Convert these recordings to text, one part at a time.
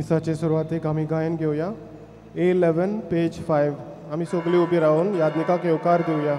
मिसाचे सुरवातेक आमी गायन घेवया. A11 page 5. आमी सगळीं उबी रावन याज्ञिकाक येवकार दिवया.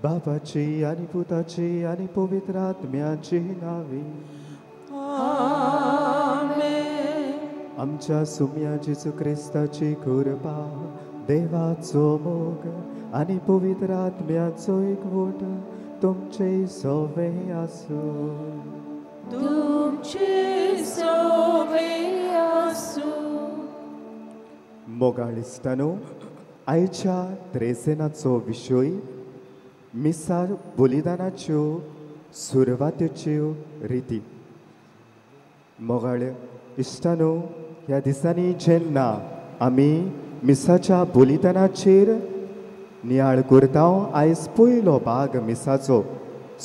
बापाची आनी पुताची आनी पवित्र आत्म्याची नावी. आमेन. आमच्या सुम्या जेजू क्रिस्ताची कृपा, देवाचो मोग आनी पवित्र आत्म्याचो एकवट तुमचे सवे आसूं. तुमचे सवे आसूं. मोगाळ इश्टांनो, आयच्या त्रेसेनाचो विशय मिसार बलिदानाच्यो सुरवातेच्यो रिती. मोगाळ इश्टांनो, ह्या दिसांनी जेन्ना आमी मिसाच्या बलिदानाचेर नियाळ करता, आयज पयलो भाग मिसाचो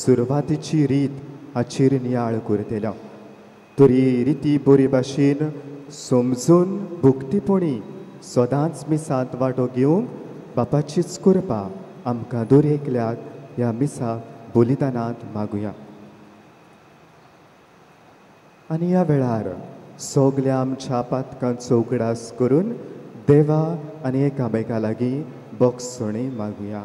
सुरवातेची रीत हाचेर नियाळ करतल्या. तरी रिती बरी भाशेन समजून भक्तीपणी सदांच मिसांत वांटो घेवंक बापाचीच कृपा आमकां दर एकल्याक ह्या मिसा बलिदानांत मागुया. आनी ह्या वेळार सगल्या आमच्या पातकांचो उगडास करून देवा आनी एकामेका लागीं बोगसणी मागुया.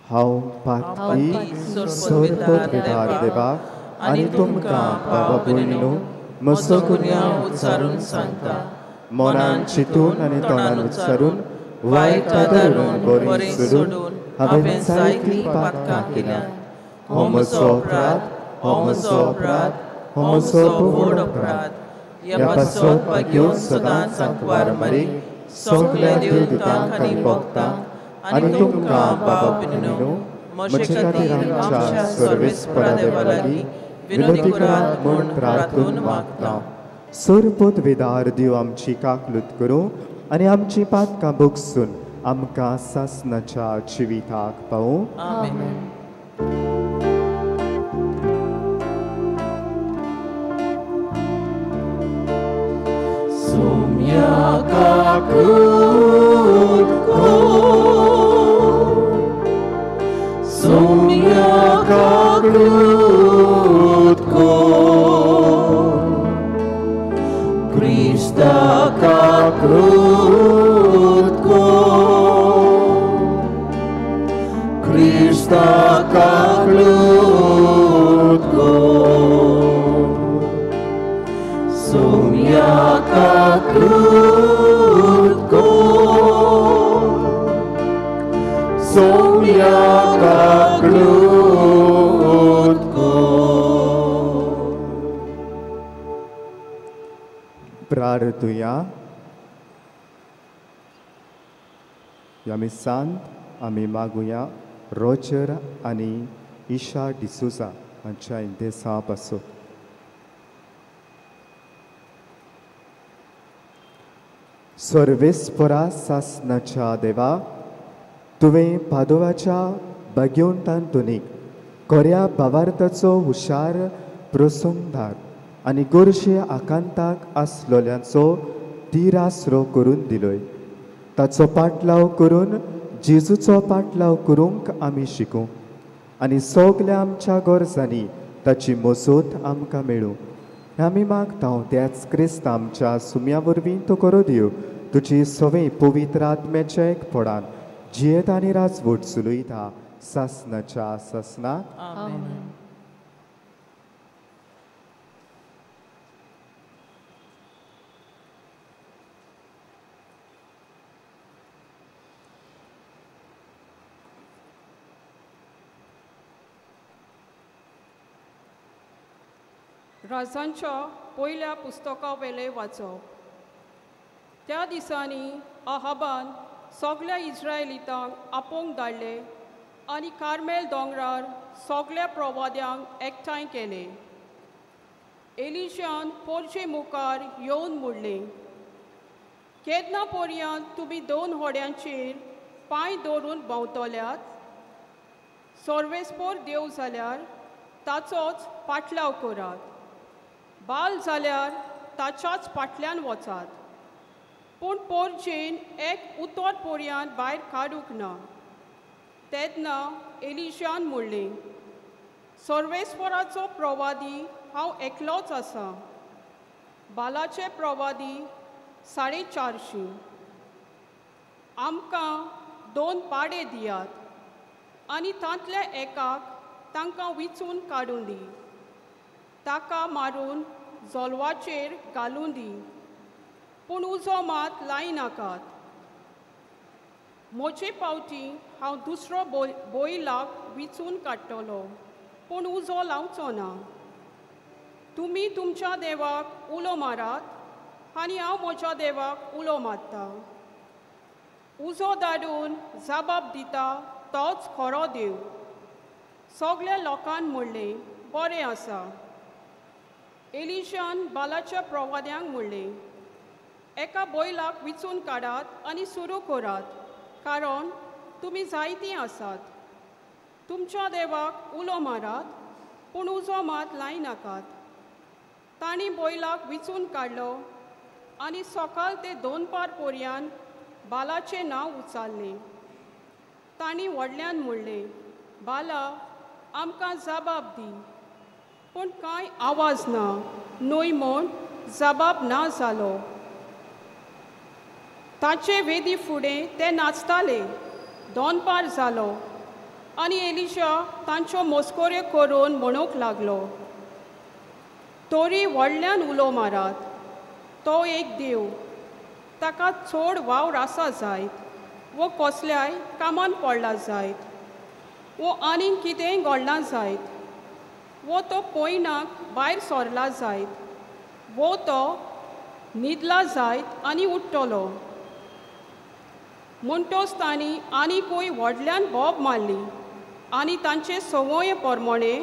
हांव पातकी सरपटदार देवा आनी तुमकां बाबा भयणीनो म्हजो गुन्यांव उच्चारून सांगता, मनान चिंतून आनी तोंडान उच्चारून वायट धरून बरें सोडून हांवें जायतीं पातकां केल्यांत. हो म्हजो अपराध, हो म्हजो अपराध, हो म्हजो व्हड अपराध. ह्या पासत भाग्यो सदांच आंकवार मारी सगल्या देवदूतांक आनी भक्तांक आनी तुमकां बाबा भयणीनो म्हजे खातीर आमच्या सर्वेस्परा देवा लागीं विनवणी करात म्हूण प्रार्थून मागता. सरपत वेदार देव आमची काकलूत करूं आनी आमची पातकां भोगसून आमकां सासणाच्या जिविताक पावूं. आमेन. सुम्या काकलूत कर, सुम्या काकलूत कर, क्रिस्ता काकलूत कर, क्रिस्ता काकलूत कर, सुम्या काकलूत कर, सुम्या काकलूत कर. प्रार्थुया. ह्या मिसांत आमी मागुया रोजर आनी ईशा डिसोजा हांच्या इंदेसा पासून. सर्वेस्परा सासनाच्या देवा, तुवें पादोवाच्या भाग्यवंतांतुनीक कोऱ्या भावार्थाचो हुशार प्रसंगदार आनी गोरशे आकांताक आसलोल्यांचो तिरासरो करून दिलोय. ताचो पाटलाव करून जेजूचो पाटलाव करूंक आमी शिकूं आनी सगल्या आमच्या गरजांनी ताची मजत आमकां मेळूं. आमी मागता त्याच क्रिस्त आमच्या सुम्या वरवीं तो करो दिव तुजी सवे पवित्र आत्म्याच्या एकपणान जियेत आनी राजवट चलयता सासनाच्या सासनाक. आमेन. राजांच्या पयल्या पुस्तका वेलें वाचप. त्या दिसांनी अहाबान सगल्या इस्रायलितांक आपोवंक धाडले आनी कार्मेल दोंगरार सगल्या प्रवाद्यांक एकठांय केले. एलिशान पोरचे मुखार येवन म्हणलें, केन्ना पर्यंत तुमी दोन होड्यांचेर पांय दवरून भोंवतल्यात? सर्वेस्पोर देव जाल्यार ताचोच पाटलाव करात, बाल जाल्यार ताच्याच फाटल्यान वचात. पूण पोरचेन एक उतर पर्यंत भायर काडूंक ना. तेन्ना एलिशान म्हणलें, सर्वेस्वराचो प्रवादी हांव एकलोच आसा, बालाचे प्रवादी 450. आमकां 2 पाडे दियात आनी तांतल्या एकाक तांकां विचून काडूं दी, ताका मारून जोलवाचेर घालूं दी, पूण उजो मात लायनाकात. म्हजे पावटी हांव दुसरो बोयलाक विचून काडटलो, पूण उजो लावचो ना. तुमी तुमच्या देवाक उलो मारात आनी हांव म्हज्या देवाक उलो मारता. उजो धाडून जबाब दिता तोच खरो देव. सगल्या लोकान म्हणलें, बरें आसा. एलिशान बालाच्या प्रवाद्यांक म्हणलें, एका बैलाक विचून काडात आनी सुरू करात, कारण तुमी जायतीं आसात. तुमच्या देवाक उलो मारात, पूण उजो मात लायनाकात. तांणी बैलाक विचून काडलो आनी सकाळ ते दोनपार पर्यंत बालाचें नांव उच्चारलें. तांणी व्हडल्यान म्हणलें, बाला आमकां जबाब दी. पूण कांय आवाज ना न्हय म्हूण जबाब ना जालो. ताचे वेदी फुडें ते नाचताले. दोनपार जालो आनी एलिशा तांच्यो मस्कऱ्यो करून म्हणूंक लागलो, तरी व्हडल्यान उलो मारात, तो एक देव, ताका चड वावर आसा जायत वो कसल्याय कामान पडला जायत वो आनीक कितेंय घडलां जायत वो तो पयनाक भायर सरला जायत वो तो न्हिदला जायत आनी उठ्ठलो. म्हणटोच तांणी आनीकूय व्हडल्यान बोब मारली आनी तांचे संवये प्रमाणे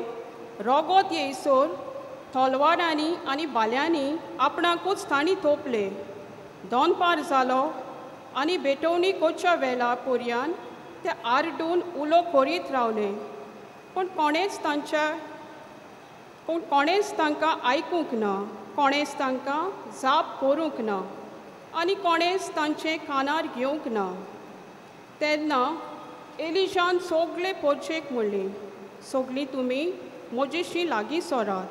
रोगोत येयसर तलवारांनी आनी भाल्यांनी आपणाकूच तांणी तोपले. दोनपार जालो आनी भेटवणी करच्या वेळा पर्यंत ते आरडून उलो करीत रावले, पूण कोणेच तांकां आयकूंक ना, कोणेच तांकां जाप करूंक ना आनी कोणेच तांचे कानार घेवंक ना. तेन्ना एलिशान सगळे पोरचेक म्हणलें, सगळीं तुमी म्हजेशी लागीं सरात.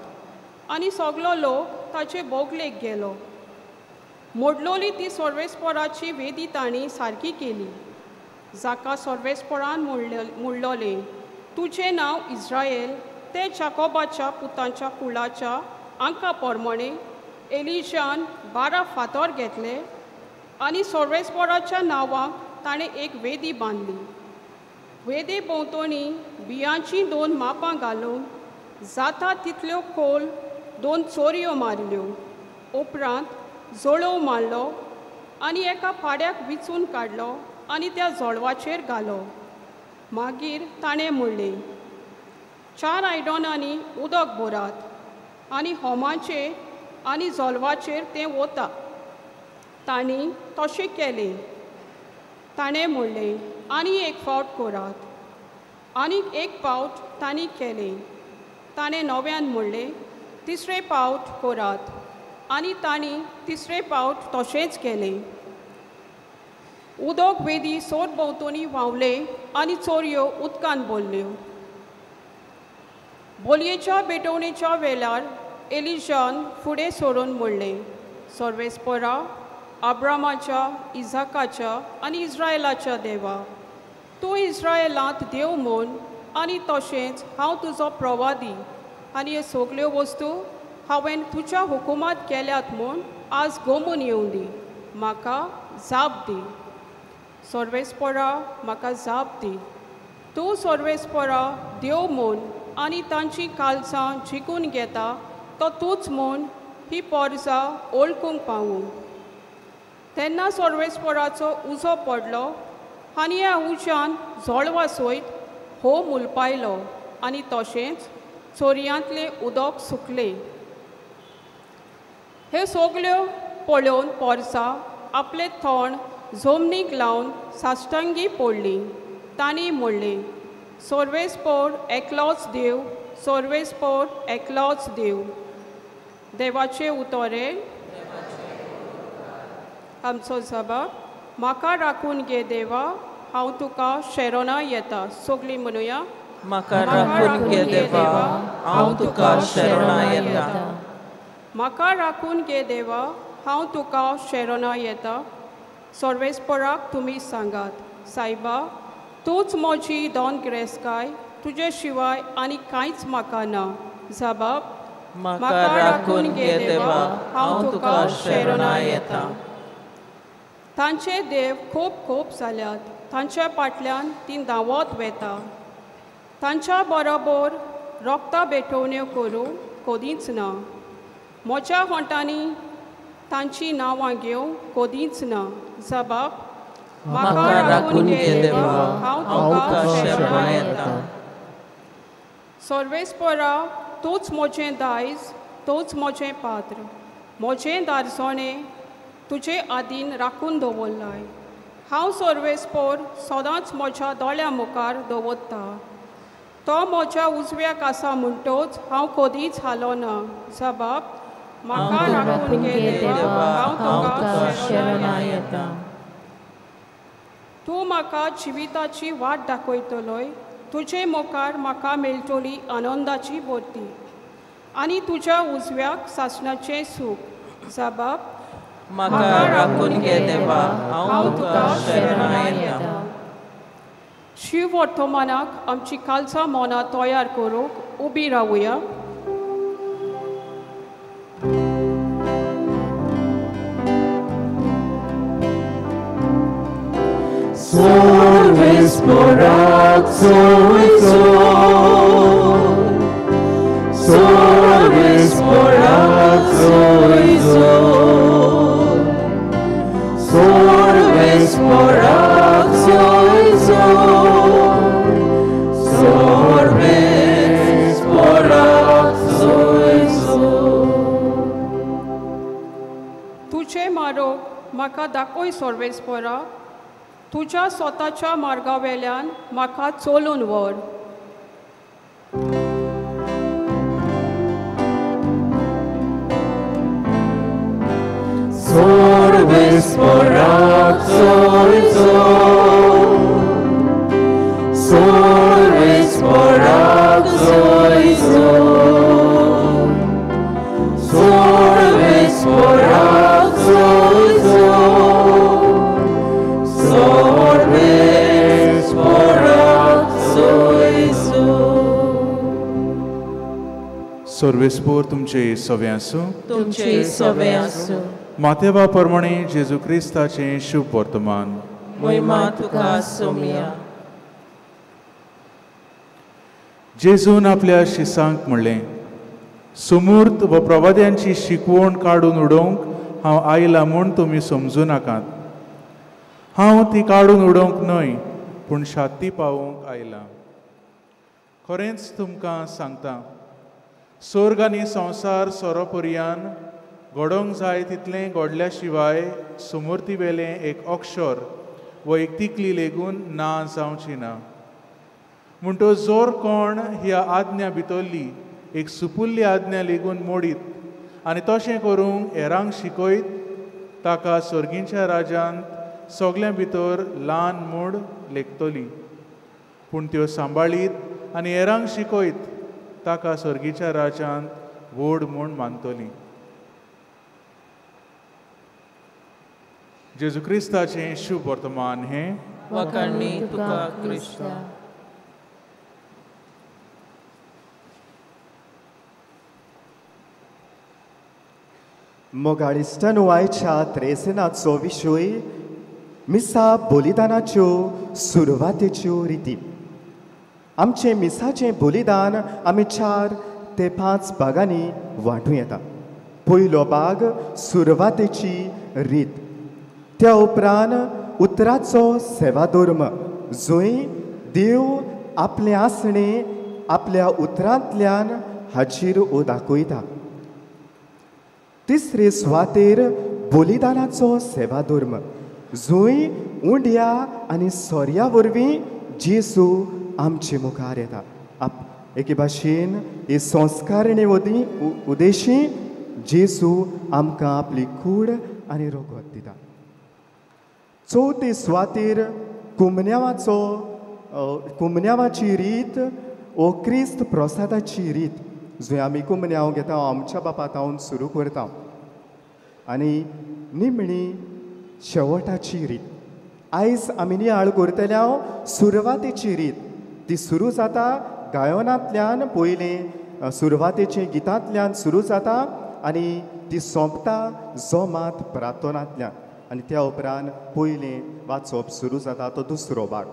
आनी सगलो लोक ताचे बोगलेक गेलो. मोडलोली ती सर्वेस्पराची वेदी तांणी सारकी केली, जाका सर्वेस्परान म्हणलोलें, तुजें नांव इस्रायल, ते जाकोबाच्या पुतांच्या कुळाच्या आंका प्रमाणे. एलिशान 12 फातर घेतले आनी सर्वेस्पराच्या नांवाक ताणें एक वेदी बांदली. वेदी भोंवतणी बियांचीं 2 मापां घालून जाता तितल्यो खोल 2 चोरयो मारल्यो. उपरांत जळोव मारलो आनी एका पाड्याक विचून काडलो आनी त्या जळवाचेर घालो. मागीर ताणें म्हणलें, 4 आयदनांनी उदक भरात आनी होमाचेर आनी जोलवाचेर तें वता. तांणी तशें केलें. ताणें म्हणलें, आनी एक फावट करात. आनीक एक फावट तांणी केलें. ताणें नव्यान म्हणलें, तिसरे फावट करात. आनी तांणी तिसरे फावट तशेंच केलें. उदक वेदी सोर भोंवतणी व्हांवलें आनी चोरयो उदकान भरल्यो. बोलयेच्या भेटवणेच्या वेळार एलिजान फुडें सरून म्हणलें, सर्वेस्परा, अब्रामाच्या, इजाकाच्या आनी इस्रायलाच्या देवा, तूं इस्रायलांत देव म्हूण आनी तशेंच हांव तुजो प्रवादी आनी ह्यो सगल्यो वस्तू हांवें तुज्या हुकुमांत केल्यात म्हूण आज गोमून येवं दी. म्हाका जाप दी. सर्वेस्परा, म्हाका जाप दी. तूं सर्वेस्परा देव म्हूण आनी तांची कालसां जिखून घेता तो तूंच म्हूण ही पोरसां वळखूंक पावूं. तेन्ना सर्वेस्पराचो उजो पडलो आनी ह्या उज्यान जळवा सयत होम उलपायलो आनी तशेंच चोरयांतलें उदक सुकलें. हे सगल्यो पळोवन पोरसां आपलें तोंड जमनीक लावन साश्टांगी पडली. तांणी म्हणलें, सर्वेस्पोर एकलोच देव, सर्वेस्पोर एकलोच देव. देवाचें उतोरें. आमचो जबाब, म्हाका राखून घे देवा, हांव तुका शेरोना येता. सगळीं म्हणुया, म्हाका राखून घे देवा, हांव तुका शेरोना येता. म्हाका राखून घे देवा, हांव तुका शेरोना येता. सर्वेस्पराक तुमी सांगात, सायबा, तूंच म्हजी दोन ग्रेस्काय, तुजे शिवाय आनी कांयच म्हाका ना. जबाब, म्हाका राखून घे देवा, हांव तुका शेरोना येता. तांचे देव खूब खूब जाल्यात, तांच्या फाटल्यान ती धांवत वेता. तांच्या बरोबर रोगता भेटवण्यो करूं कदींच ना. म्हज्या होंटांनी तांचीं नांवां घेवं कदींच ना. जबाब, म्हाका राखून घे देवा, हांव तुका शेरोना येता. सर्वेस्परा, तूंच म्हजें दायज, तूंच म्हजें पात्र, म्हजें दारसोणें तुजे आदीन राखून दवरलाय. हांव सर्वेस्पोर सदांच म्हज्या दोळ्या मुखार दवरता. तो म्हज्या उजव्याक आसा म्हणटोच हांव कदींच हालो ना. जबाब, म्हाका राखून घे देवा, हांव तुका शेरोना येता. तूं म्हाका जिविताची वाट दाखयतलोय. तुजे मुखार म्हाका मेळटली आनंदाची भरती आनी तुज्या उजव्याक सासणाचें सूख. जबाब, म्हाका राखून घे देवा, हांव तुका शेरोना येता. शिव वर्तमानाक आमची कालचा मनां तयार करूंक उबी रावया. सर्वेस्पराक सोयचो, सर्वेस्पराक सोयचो, सर्वेस्पराक सोयचो, सर्वेस्पराक सोयचो. तुजें मारोग म्हाका दाखय सर्वेस्परा, तुज्या स्वताच्या मार्गा वेल्यान म्हाका चलून व्हर. सर्वेस्पराक सोयचो, सर्वेस्पराक सोयचो, सर्वेस्पराक सोयचो, सर्वेस्पराक सोयचो. सर्वेस्पोर तुमचे सवे आसूं. तुमचे सवे आसूं. मातेवा प्रमाणे जेजू क्रिस्ताचें शुभ वर्तमान. महिमा तुका सोमिया. जेजून आपल्या शिसांक म्हणलें, सुमूर्त व प्रवाद्यांची शिकवण काडून उडोवंक हांव आयला म्हूण तुमी समजूं नाकात. हांव ती काडून उडोवंक न्हय, पूण शाती पावोवंक आयला. खरेंच तुमकां सांगता, सोर्ग आनी संवसार सोरोपर्यान घडोवंक जाय तितलें घडल्या शिवाय सुमूर्तीवेलें एक अक्षर व एक तिकली लेगून ना जावची ना. म्हणटो जोर कोण ह्या आज्ञा भितरली एक सुपुल्ली आज्ञा लेगून मोडीत आनी तशें करूंक हेरांक शिकयत ताका सर्गींच्या राज्यांत सगल्यां भितर ल्हान मूड लेखतली, पूण त्यो सांबाळीत आनी हेरांक शिकयत ताका सर्गीच्या राज्यांत व्हड म्हूण मानतली. जेजू क्रिस्ताचें शुभ वर्तमान हें. वखाणणी तुका क्रिस्ता. मोगाळ इश्टांनो, आयच्या त्रेसेनाचो विशय मिसा बलिदानाच्यो सुरवातेच्यो रिती. आमचें मिसाचें बलिदान आमी 4 ते 5 भागांनी वांटूं येता. पयलो भाग सुरवातेची रीत, त्या उपरांत उतराचो सेवाधर्म जंय देव आपलें आसणें आपल्या उतरांतल्यान हाजीर ओ दाखयता. तिसरे सुवातेर बलिदानाचो सेवाधर्म जंय उंड्या आनी सोऱ्या वरवीं जेजू आमचे मुखार येता. एके भाशेन ही संस्कारणे उदेशी जेजू आमकां आपली कूड आनी रगत दिता. चवथे सुवातेर कुमन्यावाची रीत ओ क्रिस्त प्रसादाची रीत जंय आमी कुमन्यांव घेता आमच्या बापातावन सुरू करता. आनी निमणी शेवटाची रीत. आयज आमी नियाळ करतल्या सुरवातेची रीत, ती सुरू जाता गायनांतल्यान, पयलें सुरवातेचे गितांतल्यान सुरू जाता आनी ती सोंपता जोमात प्रार्थनांतल्यान, आनी त्या उपरांत पयलें वाचप सुरू जाता तो दुसरो भाग.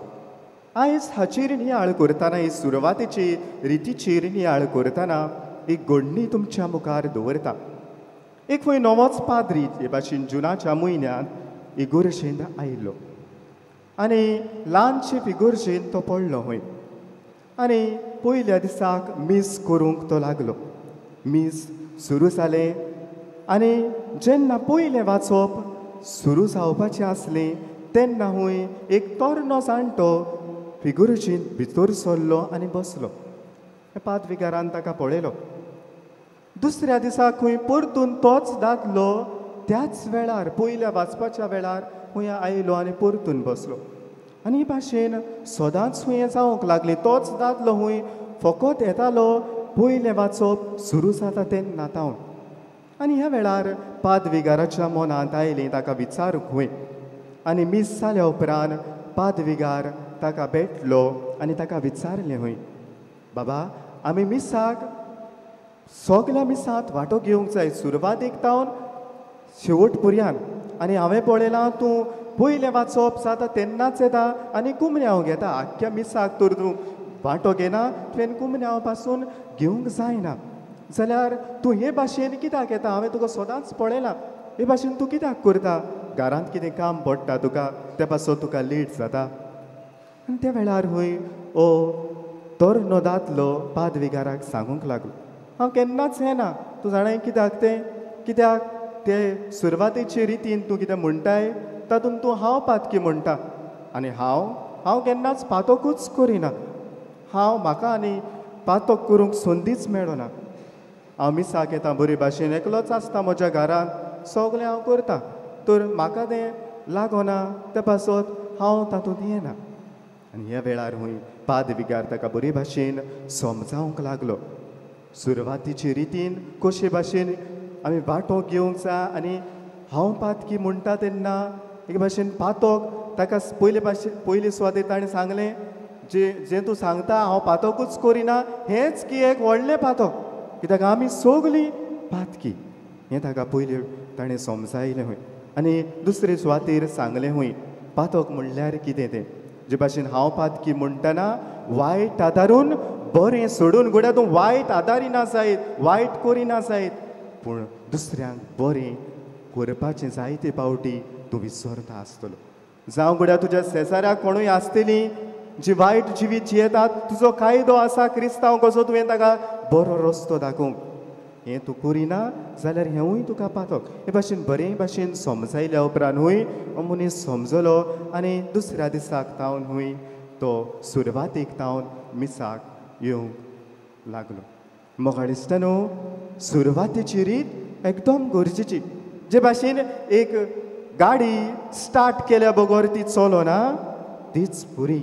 आयज हाचेर नियाळ करतना, ही सुरवातेची रितीचेर नियाळ करतना एक घडणी तुमच्या मुखार दवरता. एक खंय नवोच पाद्री हे भाशेन जुनाच्या म्हयन्यांत इगोर्जेंत आयिल्लो आनी ल्हानशे इगोर्जेंत तो पडलो खंय, आनी पयल्या दिसाक मीस करूंक तो लागलो. मीस सुरू जालें आनी जेन्ना पयलें वाचप सुरू जावपाचें आसलें तेन्ना हूंय एक तरणो जाणटो फिगुर्जींत भितर सरलो आनी बसलो. पादविगारान ताका पळयलो. दुसऱ्या दिसा खंय परतून तोच दादलो त्याच वेळार पयल्या वाचपाच्या वेळार खंय आयलो आनी परतून बसलो. आनी हे भाशेन सदांच खंय जावंक लागलें, तोच दादलो खंय फकत येतालो पयलें वाचप सुरू जाता तेन्ना तावन. आनी ह्या वेळार पादविगाराच्या मनांत आयलें ताका विचारूंक खंय, आनी मीस जाल्या उपरांत पादविगार ताका भेटलो आनी ताका विचारलें खंय, बाबा आमी मिसाक सगल्या मिसांत वांटो घेवंक जाय सुरवातेक तावन शेवट पर्यंत, आनी हांवें पळयलां तूं पयलें वाचप जाता तेन्नाच येता आनी कुमन्यांव घेता, आख्ख्या मिसाक तर तूं वांटो घेना, तुवें कुमन्यांव पासून घेवंक जायना, जाल्यार तूं हे भाशेन कित्याक येता, हांवें तुका सदांच पळयलां, हे भाशेन तूं कित्याक करता, घरांत कितें काम पडटा तुका ते पासून तुका लेट जाता. आनी त्या वेळार हूंय ओ तरणो दादलो पादविगाराक सांगूंक लागलो, हांव केन्नाच येना, तूं जाणाय कित्याक तें, कित्याक ते सुरवातेचे रितीन तूं कितें म्हणटाय तातूंत तूं हांव पातकी म्हणटा, आनी हांव केन्नाच पातकूच करिना, हांव म्हाका आनी पातक करूंक संदीच मेळना, हांव मिसाक येता बरे भाशेन एकलोच आसता म्हज्या घरांत, सगळें हांव करता, तर म्हाका तें लागना ते पासत हांव तातूंत येना. आनी ह्या वेळार हूंय पादविगार ताका बरे भाशेन समजावंक लागलो सुरवातीचे रितीन कशे भाशेन आमी वांटो घेवंक जाय, आनी हांव पातकी म्हणटा तेन्ना एक भाशेन पातक ताका पयले भाशेन पयले सुवातेर ताणें सांगलें जें तूं सांगता हांव पातकूच करिना हेंच की एक व्हडलें पातक, कित्याक आमी सगळीं पातकी, हें ताका पयलें ताणें समजायलें हूंय. आनी दुसरे सुवातेर सांगलें हूंय पातक म्हणल्यार कितें तें, जे भाशेन हांव पातकी म्हणटना वायट आदारून बरें सोडून घोड्या तूं वायट आदारिना जायत, वायट करिना जायत, पूण दुसऱ्यांक बरें करपाचें जायते पावटी तूं विसरता आसतलो. जावं घोड्या तुज्या शेजाऱ्याक कोणूय आसतली जी वायट जिवीत जियेतात तुजो कायदो आसा क्रिस्तांव कसो तुवें ताका बरो रस्तो दाखोवंक हें तूं करिना जाल्यार हेंवूय तुका पातक. हे भाशेन बरे भाशेन समजायल्या उपरांतूय मनीस समजलो आनी दुसऱ्या दिसाक तावन तो सुरवातेक तावन मिसाक येवंक लागलो. मोगाळ इश्टांनो, सुरवातेची रीत एकदम गरजेची. जे भाशेन एक गाडी स्टार्ट केल्या बगर ती चलना तीच पुरी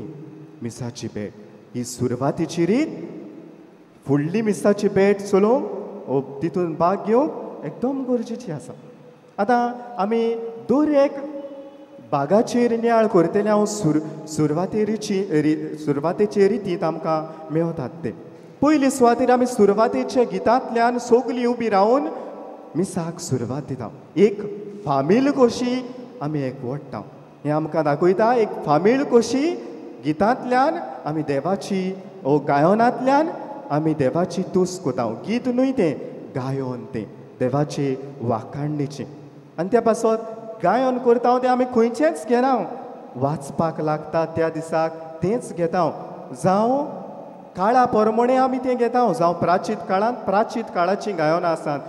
मिसाची भेट. ही सुरवातेची रीत फुडली मिसाची भेट चलोवंक ओ तितून भाग घेवंक एकदम गरजेची आसा. आतां आमी दर एक बागाचेर नियाळ करतले हांव सुरवातेचे रितींत आमकां मेवतात ते. पयली सुवातेर आमी सुरवातेच्या गितांतल्यान सगलीं उबी रावन मिसाक सुरवात दिता. एक फामील कशी आमी एकवटता हें आमकां दाखयता. एक फामील कशी गितांतल्यान आमी देवाची ओ गायनांतल्यान आमी देवाची तुस्त करता. गीत न्हय तें, गायन तें देवाचे वाखाणणेचें. आनी त्या पासत गायन करता तें आमी खंयचेंच घेना, वाचपाक लागता त्या दिसाक तेंच घेता. जावं काळा प्रमाणे आमी तें घेता, जावं प्राचीत काळांत प्राचीत काळाचीं गायनां आसात,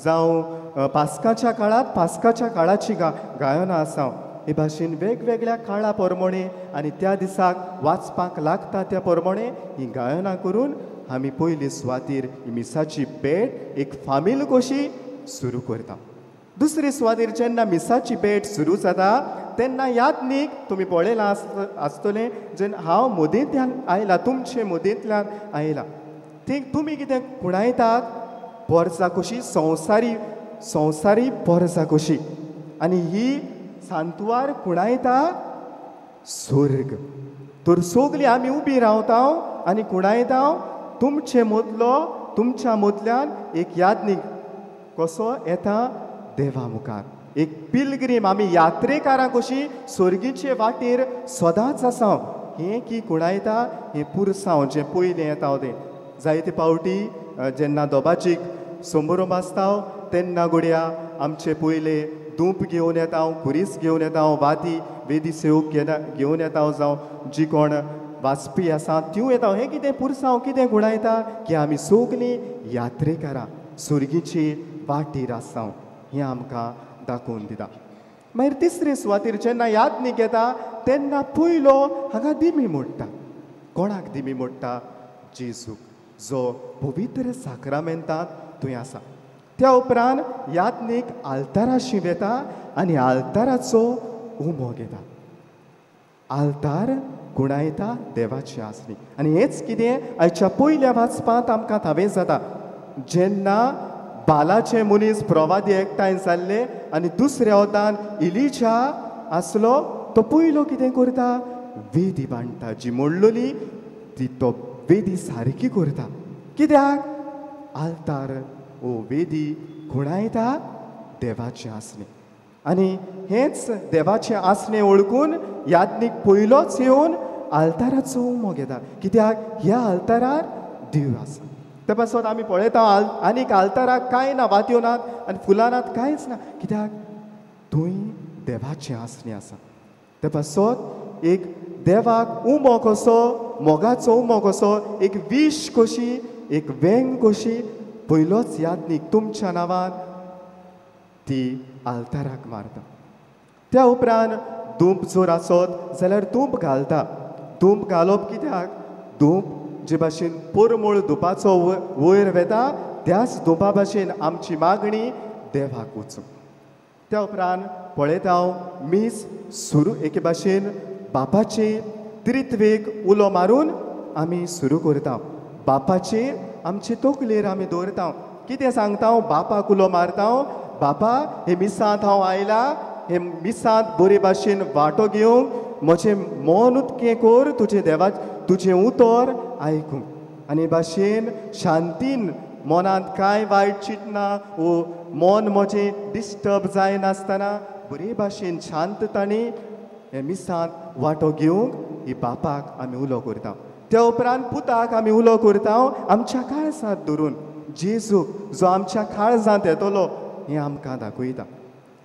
जावं पास्काच्या काळांत पास्काच्या काळाचीं गायनां आसा. हे भाशेन वेगवेगळ्या काळा प्रमाणे आनी त्या दिसाक वाचपाक लागता त्या प्रमाणे ही गायनां करून आमी पयली सुवातेर मिसाची भेट एक फामील कशी सुरू करता. दुसरी सुवातेर जेन्ना मिसाची भेट सुरू जाता तेन्ना यादनीक तुमी पळयलां आसतलें, जेन्ना हांव मदेंतल्यान आयला, तुमचे मदेंतल्यान आयला, ती तुमी कितें खुणायतात पोरसां कशी, संवसारी संवसारी पोरसां कशी, आनी ही सांतवार खुणायता स्वर्ग. तर सगलीं आमी उबी रावता आनी खुणायता तुमचे मदलो, तुमच्या मदल्यान एक यादनीक कसो येता देवा मुखार, एक पिलग्रीम. आमी यात्रेकारां कशी स्वर्गीचे वाटेर सदांच आसा. हें की खुणायता हें पुरसांव जें पयलें येता तें. जायते पावटी जेन्ना दोबाजीक समोरंब आसता तेन्ना घडया आमचे पयले धूप घेवन येता, खुरीस घेवन येता, वाती वेदी सेवक घेवन येता, जावं जी कोण वाचपी आसा त्यो येता. हें कितें पुरसांव कितें खुणायता की आमी सगलीं यात्रेकारां स्वर्गीचे वाटेर आसा हें आमकां दाखोवन दिता. मागीर तिसरे सुवातेर जेन्ना यादनीक येता तेन्ना पयलो हांगा दिमी मोडटा. कोणाक दिमी मोडटा? जेजूक, जो पवित्र साक्रामेंतांत थंय आसा. त्या उपरांत यादनीक आल्ताराशी वेता आनी आल्ताराचो उमो घेता. आल्तार खुणायता देवाची आसली. आनी हेंच कितें आयच्या पयल्या वाचपांत आमकां थावें जाता. जेन्ना बालाचे मनीस प्रवादी एकठांय जाल्ले आनी दुसऱ्या वतान इलिजा आसलो, तो पयलो कितें करता? वेदी बांदता, जी मोडलोली ती तो वेदी सारकी करता. कित्याक? आल्तार ओ वेदी खुणायता देवाचें आसणें. आनी हेंच देवाचें आसणें वळखून यादनीक पयलोच येवन आल्ताराचो उमो घेता. कित्याक? ह्या आल्तारार देव आसा. ते पासत आमी पळयता आनीक आल्ताराक कांय ना, वातयो नात आनी फुलां नात, कांयच ना. कित्याक? थंय देवाचें आसणें आसा. ते पासत एक देवाक उमो कसो, मोगाचो उमो कसो, एक विश कशी, एक वेंग कशी पयलोच यादनीक तुमच्या नांवान ती आल्ताराक मारता. त्या उपरांत धूप जर आसत जाल्यार धूप घालता. धूप घालप कित्याक? धूप जे भाशेन परमळ धुपाचो वयर वेता त्याच धुपा भाशेन आमची मागणी देवाक वचूं. त्या उपरांत पळयता हांव मीस सुरू एके भाशेन बापाचे त्रित्वेक उलो मारून आमी सुरू करता. बापाचेर आमचे तकलेर आमी दवरता. कितें सांगता? बापाक उलो मारता, बापा हे मिसांत हांव आयला, हे मिसांत बरे भाशेन वांटो घेवंक म्हजें मन उदकें कर, तुजें देवा तुजें उतर आयकूंक. आनी भाशेन शांतीन मनांत कांय वायट चिंतना वो मन म्हजें डिस्टर्ब जायनासतना बरे भाशेन शांतताणी हे मिसांत वांटो घेवंक ही बापाक आमी उलो करता. त्या उपरांत पुताक आमी उलो करता आमच्या काळजांत धरून, जेजूक जो आमच्या काळजांत येतलो हें आमकां दाखयता.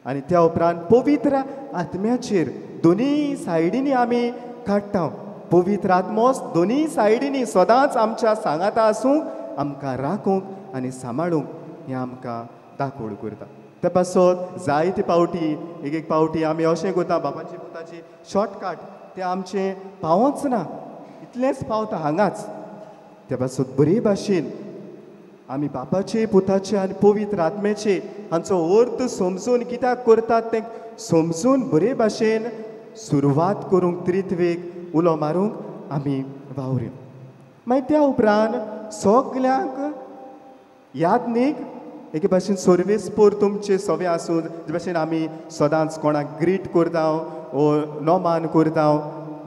आनी त्या उपरांत पवित्र आत्म्याचेर दोनी सायडींनी आमी काडटा. पवित्र आत्मो दोनी सायडींनी सदांच आमच्या सांगाता आसूंक, आमकां राखूंक आनी सांबाळूंक हें आमकां दाखोवड करता. ते पासत जायते पावटी एक एक पावटी आमी अशें करता, बापाची पुताची शॉर्टकट तें आमचें पावच ना, इतलेंच पावता हांगाच. ते पासत बरे भाशेन आमी बापाचे पुताचे आनी पवित्र आत्म्याचे हांचो अर्थ समजून कित्याक करतात तें समजून बरे भाशेन सुरवात करूंक त्रित्वेक उलो मारूंक आमी वावऱ्यो. मागीर त्या उपरांत सगल्यांक यादनीक एके भाशेन सर्वीस पोर तुमचे सवे आसूं, जे भाशेन आमी सदांच कोणाक ग्रीट करता ओ नोमान करता,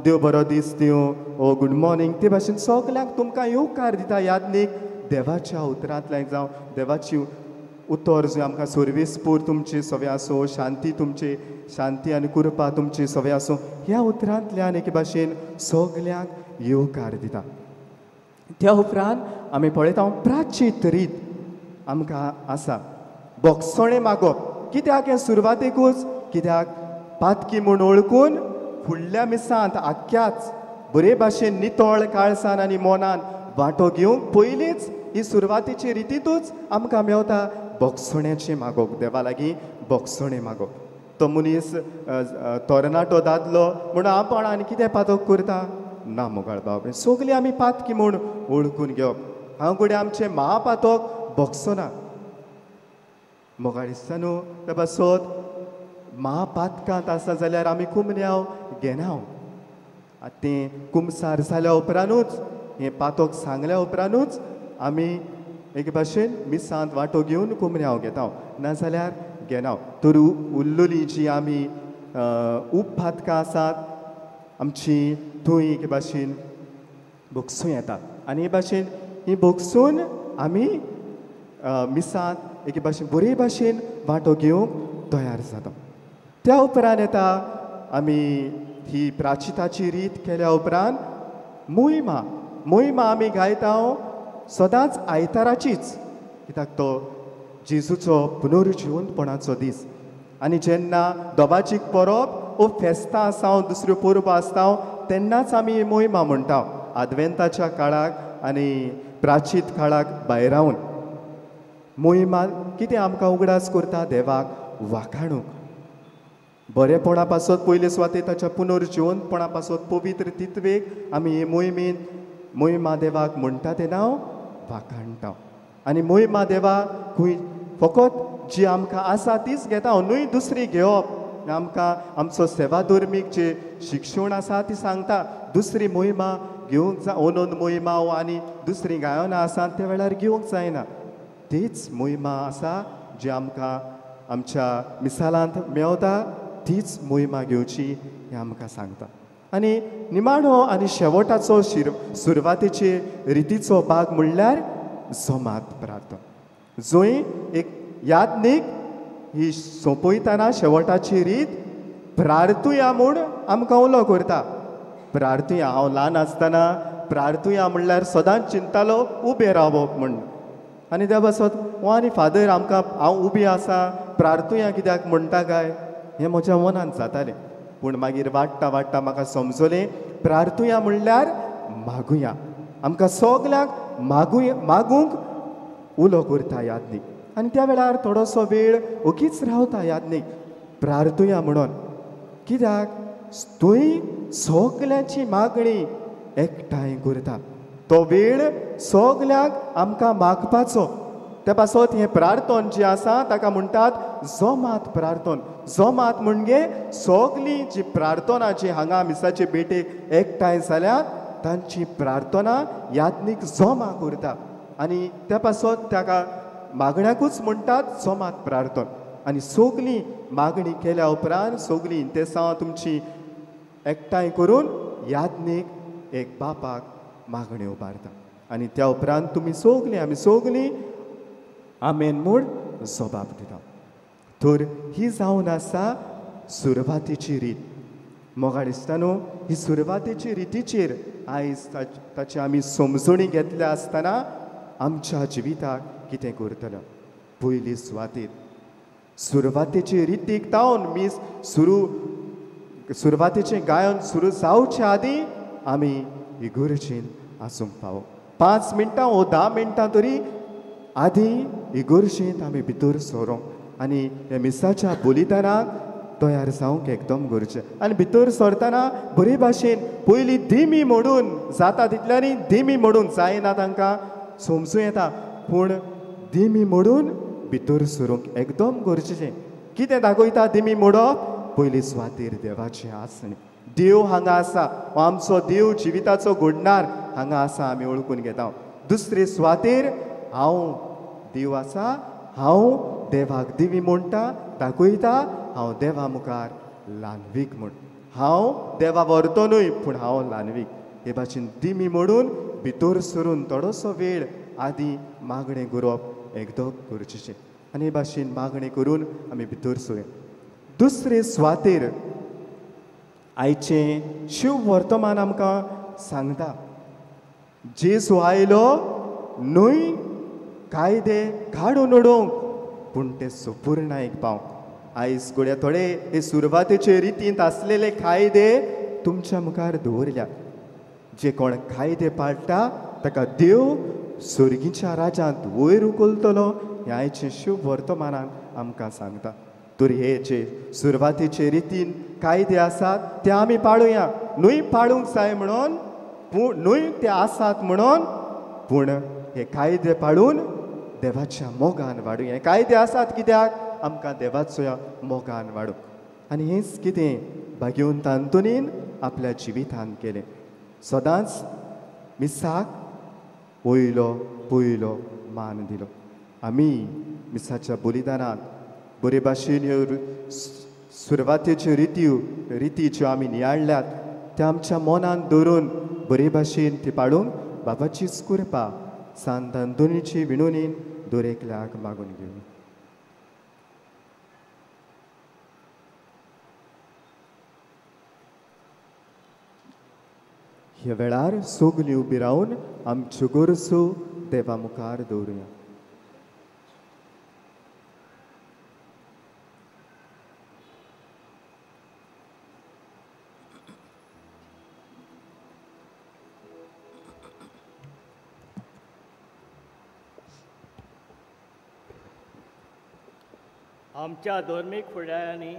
देव बरो दीस दिवं ओ गूड मॉर्निंग, ते भाशेन सगल्यांक तुमकां येवकार दिता यादनीक देवाच्या उतरांतल्यान जावं देवाची उतर जो आमकां सर्वीस पोर तुमचे सवे आसूं, शांती तुमचे शांती आनी कृपा तुमची सवे आसूं, ह्या उतरांतल्यान एके भाशेन सगल्यांक येवकार दिता. त्या उपरांत आमी पळयता प्राचीत रीत आमकां आसा बोगसणें मागप. कित्याक हें सुरवातेकूच कित्याक पातकी म्हूण वळखून फुडल्या मिसांत आख्याच बरे भाशेन नितळ काळसान आनी मनान वांटो घेवंक पयलींच ही सुरवातेचे रितींतूच आमकां मेवता बोगसण्याचें मागप, देवा लागीं बोगसणें मागप. तो मनीस तरणाटो दादलो म्हणून आपण आनी कितें पातक करता ना मोगाळ बाब, सगळीं आमी पातकी म्हूण वळखून घेवप. हांव कडेन आमचें महापातक बोगसना. मोगाळ दिसता न्हू त्या पासत महापातकांत आसा जाल्यार आमी कुमन्याव घेना. तें कुमसार जाल्या उपरांतूच हें पातक सांगल्या उपरांतूच आमी एके भाशेन मिसांत वांटो घेवन कुमन्याव घेता, नाजाल्यार घेना. तर उरलेली जी आमी उपपातकां आसात आमची थंय एके भाशेन भोगसूं येतात आनी हे भाशेन ही भोगसून आमी मिसांत एके भाशेन बरे भाशेन वांटो घेवंक तयार जाता. त्या उपरांत येता आमी ही प्राचिताची रीत केल्या उपरांत मोहिमा. मोहिमा आमी गायता सदांच आयताराचीच, कित्याक तो जेजूचो पुनर्जिवंतपणाचो दीस. आनी जेन्ना दोबाजीक परब ओ फेस्तां आसा दुसऱ्यो परबो आसता तेन्नाच आमी मोहिमा म्हणटा, आदवेंताच्या काळाक आनी प्राचीत काळाक भायरावन. मोहिमा कितें आमकां उगडास करता देवाक वाखाणूंक, बरेपणा पासत पयले सुवातेर ताच्या पुनर्जिवंतपणा पासत पवित्र तित्वेक आमी हे मोहिमेन मोहिमा देवाक म्हणटा तेन्ना वाखाणटा. आनी मोहिमा देवा खंय फकत जी आमकां आसा तीच घेता न्हय दुसरी घेवप. आमकां आमचो सेवाधर्मीक जे शिक्षण आसा ती सांगता दुसरी मोहिमा घेवंक जाय, ओनोन मोहिमा आनी दुसरी गायनां आसा त्या वेळार घेवंक जायना. तीच मोहिमा आसा जी आमकां आमच्या मिसालांत मेवता तीच मोहिमा घेवची हें आमकां सांगता. आनी निमाणो आनी शेवटाचो सुरवातेचे रितीचो भाग म्हणल्यार जमात प्रार्थना, जंय एक यादनीक ही सोंपयतना शेवटाची रीत प्रार्थुया म्हूण आमकां उलो करता. प्रार्थुया, हांव ल्हान आसतना प्रार्थुया म्हणल्यार सदांच चिंतालो उबें रावप म्हूण. आनी त्या पासत हो आनी फादर आमकां हांव उबी आसा प्रार्थुया कित्याक म्हणटा काय हें म्हज्या मनांत जातालें. पूण मागीर वाडटा वाडटा म्हाका समजलें प्रार्थुया म्हणल्यार मागुया, आमकां सगल्यांक मागुया मागूंक उलो करता यादनीक. आनी त्या वेळार थोडोसो वेळ ओगीच रावता यादनीक प्रार्थुया म्हणून, कित्याक थंय सगल्यांची मागणी एकठांय करता. तो वेळ सगल्यांक आमकां मागपाचो. त्या पासत हें प्रार्थन जें आसा ताका म्हणटात जोमात प्रार्थन. जोमात म्हणजे सगळीं जी प्रार्थना जी हांगा मिसाचे भेटेक एकठांय जाल्यात तांची प्रार्थना यादनीक जमा करता आनी त्या पासत ताका मागण्याकूच म्हणटात जोमात प्रार्थन. आनी सगळीं मागणी केल्या उपरांत सगळीं इंतेसांव तुमची एकठांय करून यादनीक एक बापाक मागणी उबारता आनी त्या उपरांत तुमी सगळीं आमी सगळीं आमेन म्हूण जबाब दिता. तर ही जावन आसा सुरवातेची रीत. मोगाळ दिसता न्हू ही सुरवातेची रितीचेर आयज ताची आमी समजणी घेतल्या आसतना आमच्या जिविताक कितें करतलो. पयली सुवातेर सुरवातेचे रितीक तावन मीस सुरू सुरवातेचें गायन सुरू जावचे आदीं आमी इगोर्जेन आसूंक पावो. 5 मिनटां वो 10 मिनटां तरी आदी इगोर्जेंत आमी भितर सरोंक आनी ह्या मिसाच्या बलिदानाक तयार जावंक एकदम गरजें. आनी भितर सरतना बरे भाशेन पयलीं दिमी मोडून जाता तितल्यांनी दिमी मोडून जायना तांकां समजूं येता, पूण दिमी मोडून भितर सरूंक एकदम गरजेचें. कितें दाखयता दिमी मोडप? पयली सुवातेर देवाचें आसणें. देव हांगा आसा, आमचो देव जिविताचो घडणार हांगा आसा आमी वळखून घेता. दुसरे सुवातेर हांव देव आसा, हांव देवाक दिवी म्हणटा, दाखयता हांव देवा मुखार ल्हानवीक म्हूण. हांव देवा व्हरतो न्हय पूण हांव ल्हानवीक. हे भाशेन दिमी मोडून भितर सरून थोडोसो वेळ आदी मागणें करप एकदम गरजेचें. आनी हे भाशेन मागणें करून आमी भितर सरुया. दुसरे सुवातेर आयचें शिव वर्तमान आमकां सांगता, जेजू आयलो न्हय कायदे काडून उडोवंक पूण ते सुपूर्णायक पावंक. आयज घडये थोडे हे सुरवातेचे रितींत आसलेले कायदे तुमच्या मुखार दवरल्यात. जे कोण कायदे पाळटा ताका देव सर्गीच्या राजांत वयर उखलतलो हें आयचें शिव वर्तमानान आमकां सांगता. तर हे जे सुरवातेचे रितीन कायदे आसात ते आमी पाळुया. न्हय पाळूंक जाय म्हणून, पूण न्हय ते आसात म्हणून, पूण हे कायदे पाळून देवाच्या मोगान वाडुया. हे कायदे आसात कित्याक? आमकां देवाच्या मोगान वाडूंक. आनी हेंच कितें भाग्यवंत आंतोनीन आपल्या जिवितान केलें. सदांच मिसाक पयलो पयलो मान दिलो. आमी मिसाच्या बलिदानांत बरे भाशेन ह्यो सुरवातेच्यो रिती ज्यो आमी नियाळ्ळ्यात त्या आमच्या मनान दवरून बरे भाशेन ती पाळूंक बाबाचीच कृपा सांत आंतोनीची विणवणीन दरेकल्याक मागून घेवया. ह्या वेळार सगलीं उबी रावन आमच्यो गरजो देवा मुखार दवरुया. आमच्या धर्मीक फुडाऱ्यांनी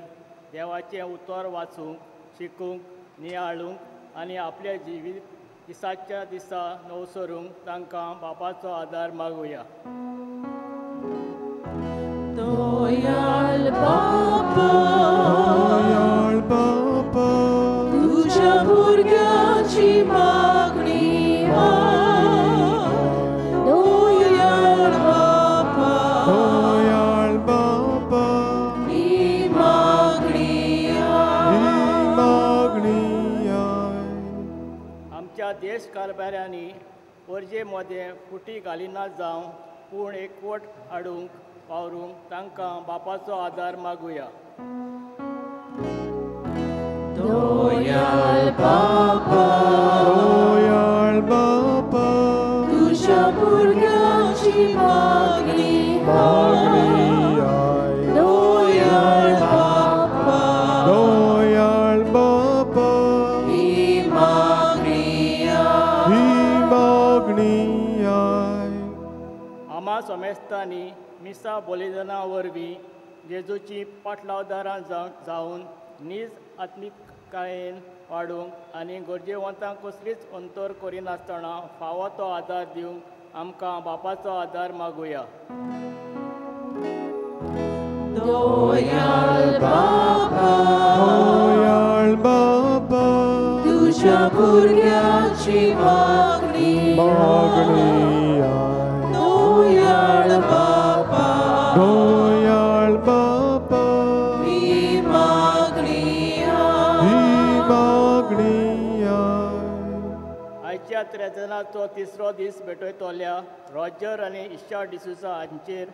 देवाचें उतर वाचूंक, शिकूंक, नियाळूंक आनी आपल्या जिवीत दिसाच्या दिसा नवसरूंक तांकां बापाचो आदार मागुया. दयाळ बापा, दयाळ बापा, तुज्या भुरग्याची मागणी दयाळ बापा, दयाळ बापा, ही मागणी ही मागणी. आमच्या देश कारभाऱ्यांनी परजे मदें फुटी घालिना जावं पूण एकवट हाडूंक वावरूंक तांकां बापाचो आदार मागुया. दयाळ बापा, दयाळ बापा, तुज्या भुरग्याची मागणी मागणी दयाळ बापा, दयाळ बापा, ही मागणी ही मागणी. आमा समेस्तांनी मिसा बलिदाना वरवीं जेजूची पाटलावदारां जावन नीज आत्मिकायेन वाडूंक आनी गरजेवंतांक कसलीच अंतर करिनासतना फावो तो आदार दिवंक आमकां बापाचो आदार मागुया. दयाळ बापा, दयाळ बापा, तुज्या भुरग्याची मागणी मागणी दयाळ बापा, दयाळ बापा, ही मागणी ही मागणी. आयच्या त्रेजनाचो तिसरो दीस भेटयतल्या रॉजर आनी इशा डिसूजा हांचेर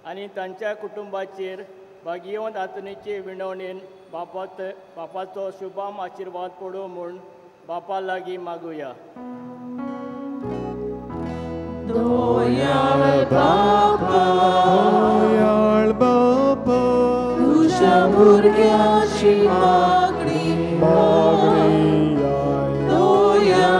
आनी तांच्या कुटुंबाचेर भाग्यवंत आंतोनीचे विणवणेन बापाचो शुभाम आशिर्वाद पडूं म्हूण बापा लागीं मागुया. दयाळ बापा, दयाळ बापा, तुज्या भुरग्याची मागणी मागणी दयाळ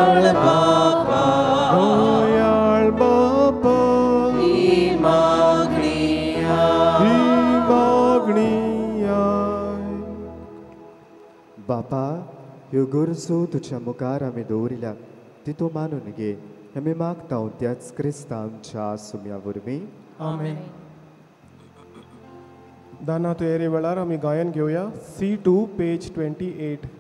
ह्यो गरजो तुज्या मुखार आमी दवरिल्यात ती तूं मानून घे आमी मागता त्याच क्रिस्ता आमच्या सुम्या वरवीं. आमेन. दाना तयारी वेळार आमी गायन घेवया C2 page 28.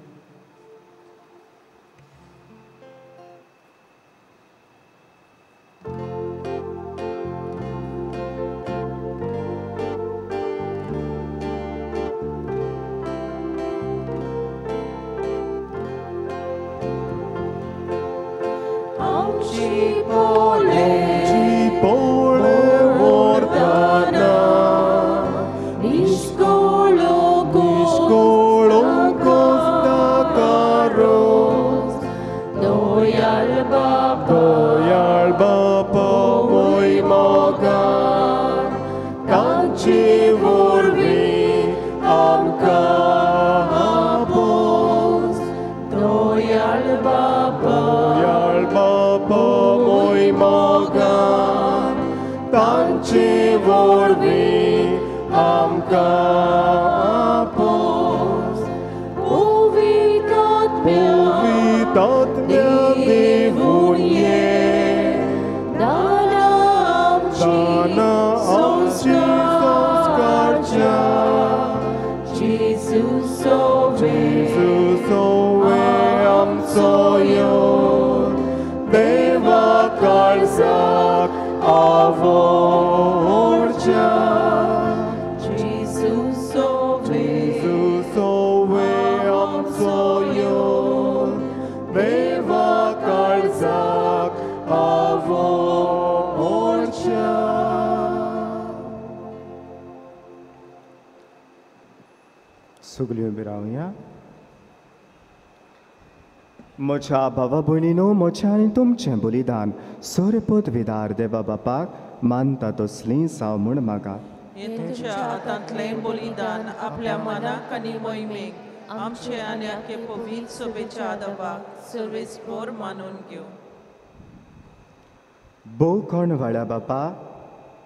सगल्यो रावया. म्हज्या भावा भयणीनो, म्हजें आनी तुमचें बलिदान सरपदविदार देवा बापाक मानता तसलीं जावं म्हूण मागा. हें तुमच्या हातांतलें बलिदान आपल्या मनाक आनी मोहिमेक आमचे आनी आखे पवित्र सभेच्या आदाबाक सर्वेस्पोर मानून घेवं. भोव कोणवाळ्या बापा,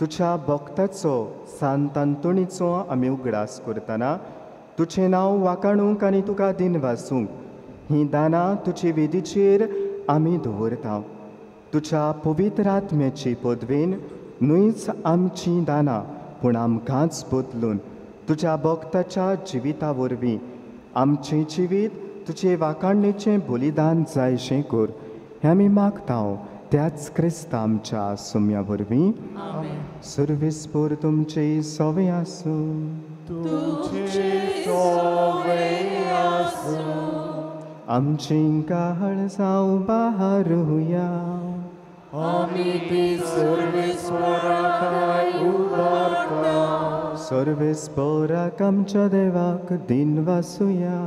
तुज्या भक्ताचो सांत आंतोनीचो आमी उगडास करतना तुजें नांव वाखाणूंक आनी तुका दिनवासूंक हीं दानां तुजे वेदीचेर आमी दवरता. तुज्या पवित्र आत्म्याची पदवेन न्हूच आमचीं दानां पूण आमकांच बदलून तुज्या भक्ताच्या जिविता वरवीं आमचें जिवीत तुजे वाखाणणेचें बलिदान जायशें कर हें आमी मागता त्याच क्रिस्ता आमच्या सुम्या वरवीं. सर्वेस्पोर तुमचे सवे आसूं. आमचीं काळ जावं बहारुया. सर्वेस्पोराक आमच्या देवाक दिनवासुया.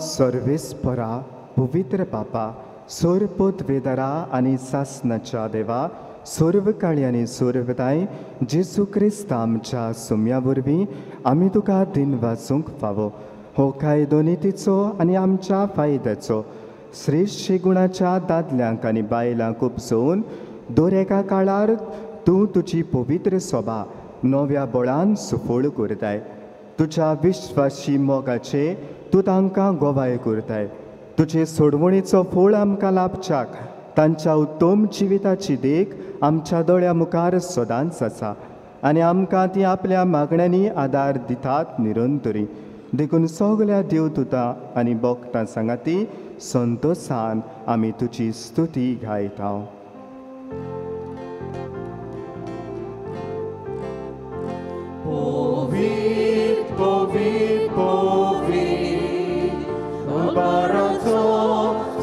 सर्वेस्पोरा पवित्र बापा, सरपदवेदरा आनी सासनाच्या देवा, सर्व काळी आनी सर्वदाय जेजू क्रिस्ता आमच्या सुम्या वरवीं आमी तुका दिनवासूंक फावो. हो कायदो नितीचो आनी आमच्या फायद्याचो श्रेश्ठ गुणाच्या दादल्यांक आनी बायलांक उपजोवन दर एका काळार तूं तुजी पवित्र सोबा नव्या बळान सुफळ करताय. तुज्या विश्वासी मोगाचे तूं तांकां गोवाय करताय. तुजे सोडवणीचो फळ आमकां लाभच्याक तांच्या उत्तम जिविताची देख आमच्या दोळ्या मुखार सदांच आसा आनी आमकां ती आपल्या मागण्यांनी आदार दितात निरंतरी. देखून सगल्या देवदूतां आनी भक्तां सांगाती संतोसान आमी तुजी स्तुती गायता. पवित्र पवित्र पवित्र बाराचो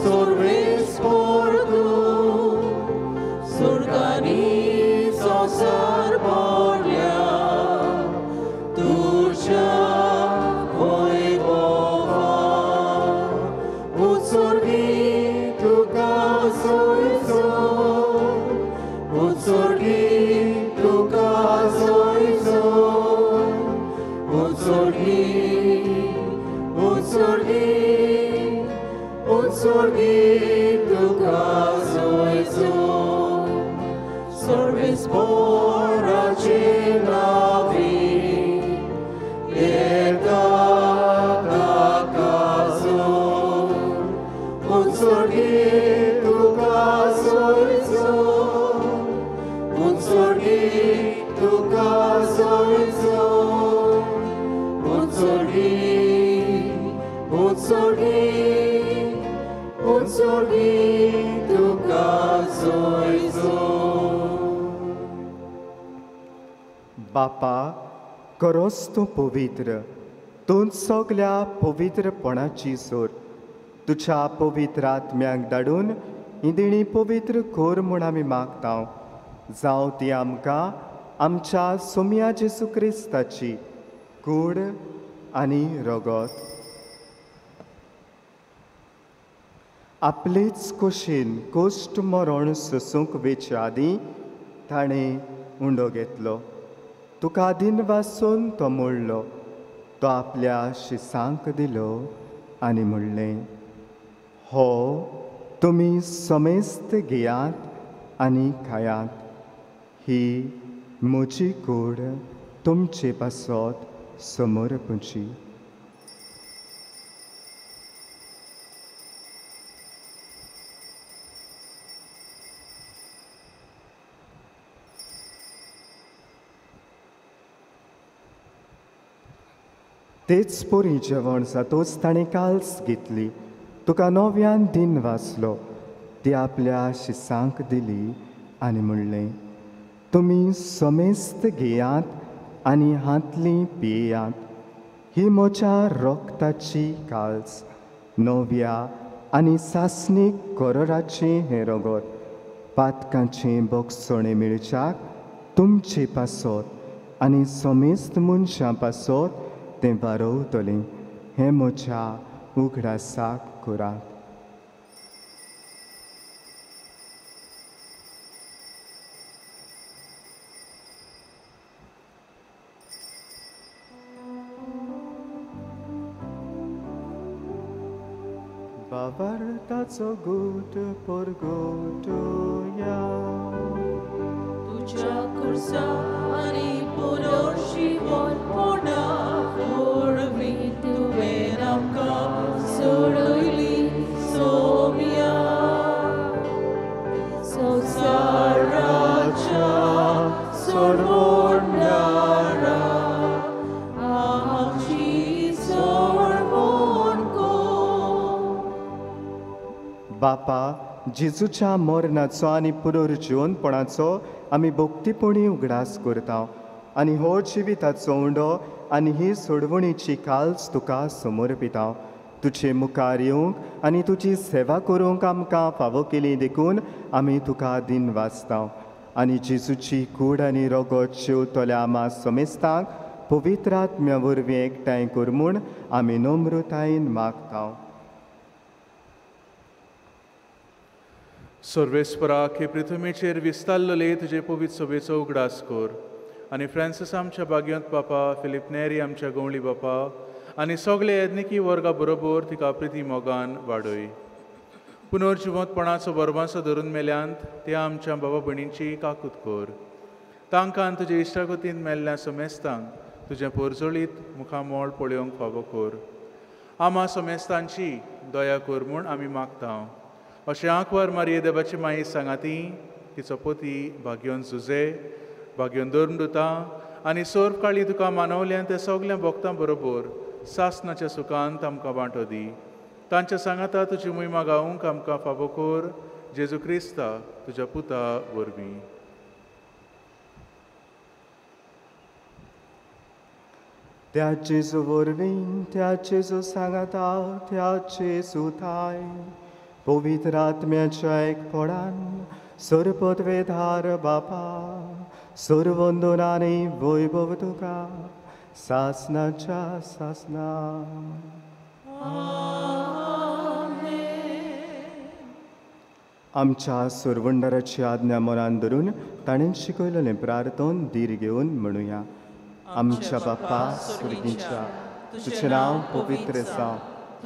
सर्वेस्पोर तूं सुर्गांनी संवसार भरल्या तुज्या वैभवान. उत्सर्गी तुका सोयसो, उत्सर्गी तुका सोयसो, उत्सर्गी उत्सर्गी उत्सर्गी तुका सोयसो. सर्वेस्पोराचे नांवी बापा, खरोच तूं पवित्र, तूं सगल्या पवित्रपणाची सोर. तुज्या पवित्र आत्म्याक धाडून ही देणी पवित्र कर म्हूण आमी मागता. जावं ती आमकां आमच्या सोम्या जेजू क्रिस्ताची कूड आनी रगत. आपलेच कुशीन कोश्ट मरण सोसूंक वेचे आदीं ताणें उंडो घेतलो. तुका दिन वासून तो मोडलो, तो आपल्या शिसांक दिलो आनी म्हणलें, हो तुमी समेस्त घेयात आनी खायात, ही म्हजी कूड तुमचे पासत समर्पची. तेच पोरी जेवण जातोच ताणें काल्स घेतली, तुका नव्यान दिन वाचलो, ती आपल्या शिसांक दिली आनी म्हणलें, तुमी समेस्त घेयात आनी हांतली पियेयात, ही म्हज्या रक्ताची काल्स, नव्या आनी सासणीक करोराचें हें रगत, पातकांचें बोगसणें मेळच्याक तुमचे पासत आनी समेस्त मनशां पासत तें वारवतलें. हें म्हज्या उगडासाक करात. बाबार्थाचो गूट परगटुया, तुज्या खुर्सा आनी पुनर्जिवंतपणा वरवीं तुवें आमकां सोडयली सोम्या. संवसाराच्या सोडवणारा आमची सोडवण कर. बापा, जेजूच्या मरणाचो आनी पुनर्जिवंतपणाचो आमी भक्तीपणी उगडास करता आनी हो जिविताचो उंडो आनी ही सोडवणीची काल्स तुका समर्पिता. तुजे मुखार येवंक आनी तुजी सेवा करूंक आमकां फावो केली देखून आमी तुका दिन वाचता. आनी जेजूची कूड आनी रगत शेवतल्या आमा समेस्तांक पवित्र आत्म्या वरवीं एकठांय कर म्हूण आमी नम्रतायेन मागता. सर्वेस्पराक हे पृथ्वीचेर विस्तारलेले तुजे पवित्र सभेचो उगडास कर आनी फ्रांसीस आमच्या बाग्योंत बापा, फिलीप नेरी आमच्या गवळी बापा आनी सगळे यज्ञिकी वर्गा बरोबर तिका प्रिती मोगान वाडय. पुनर्जिवंतपणाचो बरबांसो धरून मेल्यांत त्या आमच्या बाबा भयणींची काकूत कर. तांकां तुजे इश्टागतीन मेल्ल्या समेस्तांक तुजें पोरजोळीत मुखामोळ पळोवंक फावो कर. आमा समेस्तांची दया कर म्हूण आमी मागता. अशें आंकवार मारये देवाची माई सांगाती, तिचो पती भाग्योन सुजे, भाग्योन धर्मदुता आनी सोर्फ काळी तुका मानवल्यान त्या सगल्या भक्तां बरोबर सासनाच्या सुखांत आमकां वांटो दी. तांच्या सांगाता तुजी मोहिमा गावंक आमकां फावो कर, जेजू क्रिस्ता तुज्या पुता वरवीं. त्या जेजू वरवीं, त्या जेजू सांगाता, त्या जेजू थाय पवित्र आत्म्याच्या एकपणान सर्वपदवेधार बापा, सर्वंदनाने वैभव तुका सासनाच्या सासना. आमच्या सुरवंडराची आज्ञा मनान धरून ताणें शिकयलेलें प्रार्थन धीर घेवन म्हणुया. आमच्या बापा सुर्गींच्या, तुजें नांव पवित्र जावं,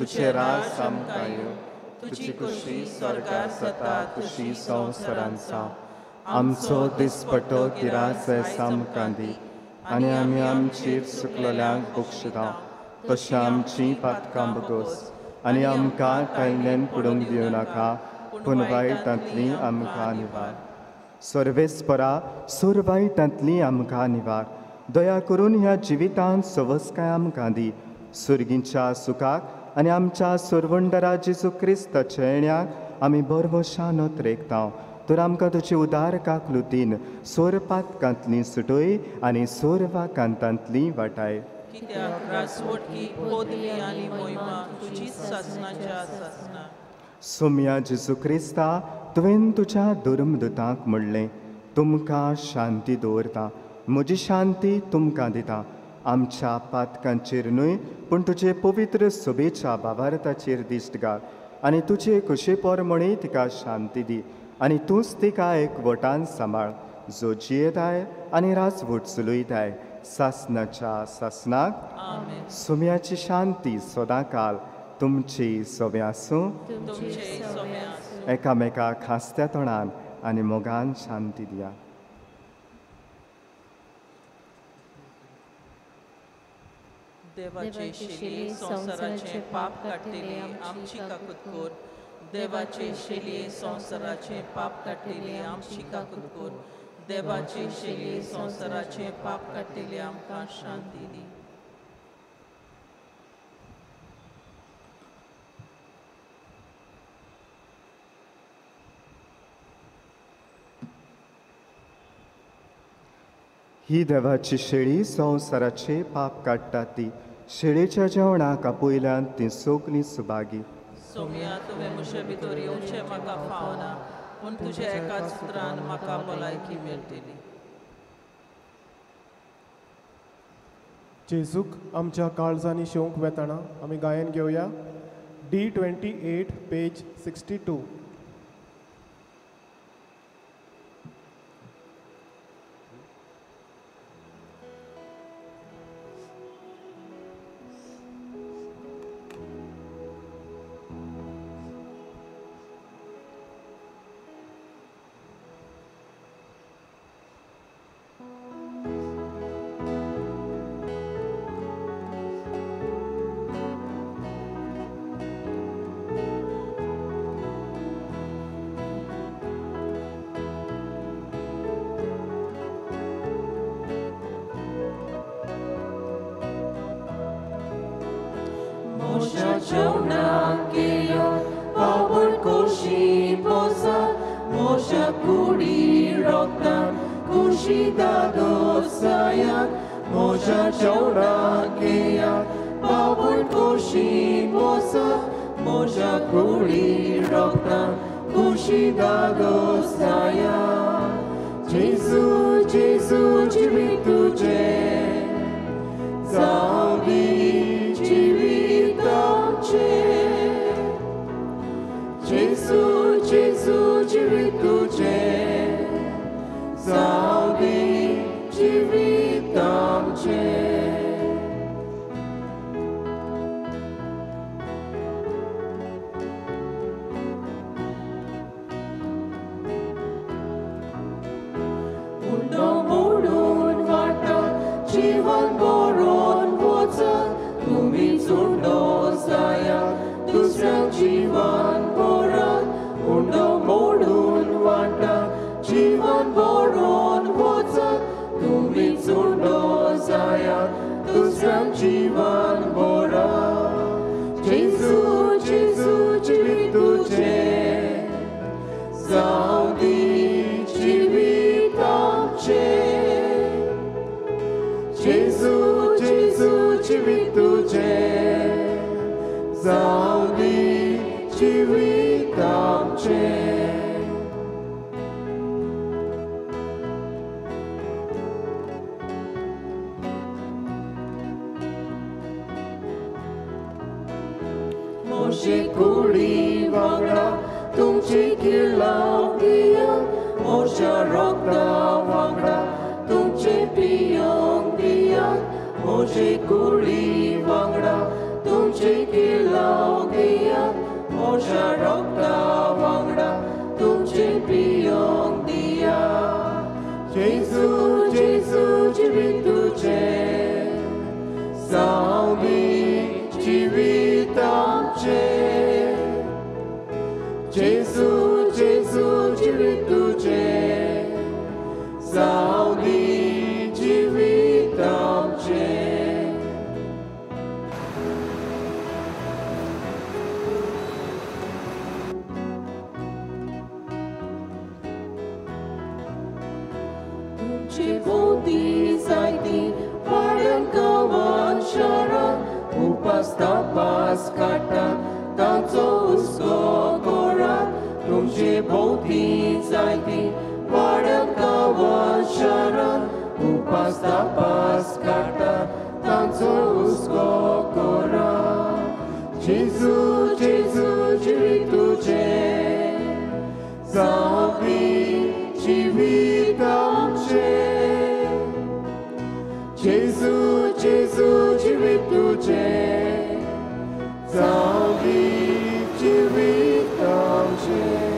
तुजें राज आमकां येवं, तुजी खुशी स्वर्गार जाता तशी संवसारांत जावं. आमचो दिसपटो गिरास आमकां दी आनी आमी आमचेर चुकलेल्यांक बक्षिता तशें आमचीं पातकां बगोस आनी आमकां कायल्यान पडूंक दिवं नाका, पूण वायटांतली आमकां निवार. सर्वेस्परा सुरवायटांतली आमकां निवार. दया करून ह्या जिवितांत सवसकाय आमकां दी, सुर्गींच्या सुखाक आनी आमच्या सुरवंडरा जेजू क्रिस्ताच्या येण्याक आमी बरवशान रेखता. तर आमकां तुजे उदार काकलुतीन सोरपातकांतली सुटय आनी सोरवाकांतांतली वाटाय. कित्याक रासवटकी पदवी आनी मोहिमा तुजीच सासणाच्या सासणा. सोम्या जेजू क्रिस्ता, तुवें तुज्या धर्मदूतांक म्हणलें, तुमकां शांती दवरता, म्हजी शांती तुमकां दिता. आमच्या पातकांचेर न्हय पूण तुजे पवित्र सभेच्या भावार्थाचेर दिश्ट घाल आनी तुजे कुशे प्रमाणे तिका शांती दी आनी तूंच तिका एक वटान सांबाळ, जो जियेताय आनी राजवट चलयताय सासणाच्या सासणाक. सोम्याची शांती सदांकाल तुमची सवे आसूं. एकामेका खासत्या तोंडान आनी मोगान शांती दिया. देवाचे शेली संवसाराचे पाप काडटली आमची काकूत कर. देवाचे शेली संवसाराचे पाप काडटली आमची काकूत कर. देवाचे शेली संवसाराचे पाप काडटली आमकां शांती दी. ही देवाची शेळी संवसाराचे पाप काडटा ती शेळेच्या जेवणाक आपयल्यान ती सगळीं सुभागी. सोम्या, तुवें म्हजे भितर येवचें म्हाका फावना, पूण तुज्या एकाच उतरान म्हाका भलायकी मेळटली. जेजूक आमच्या काळजांनी शेवंक वेतना आमी गायन घेवया. D28 page 62. तुमचे भोंवती जायती वाडन गांवान शारान उपास तपास काडटात तांचो हुस्को करात. तुमचे भोंवती जायती वाडन गांवान शारान उपास तपास काडटात तांचो हुस्को करात. जेजू जेजू जिवीत तुजें जावपी जिवीत आमचें. जेजू जेजू जिवीत तुजें जावपी जिवीत आमचें.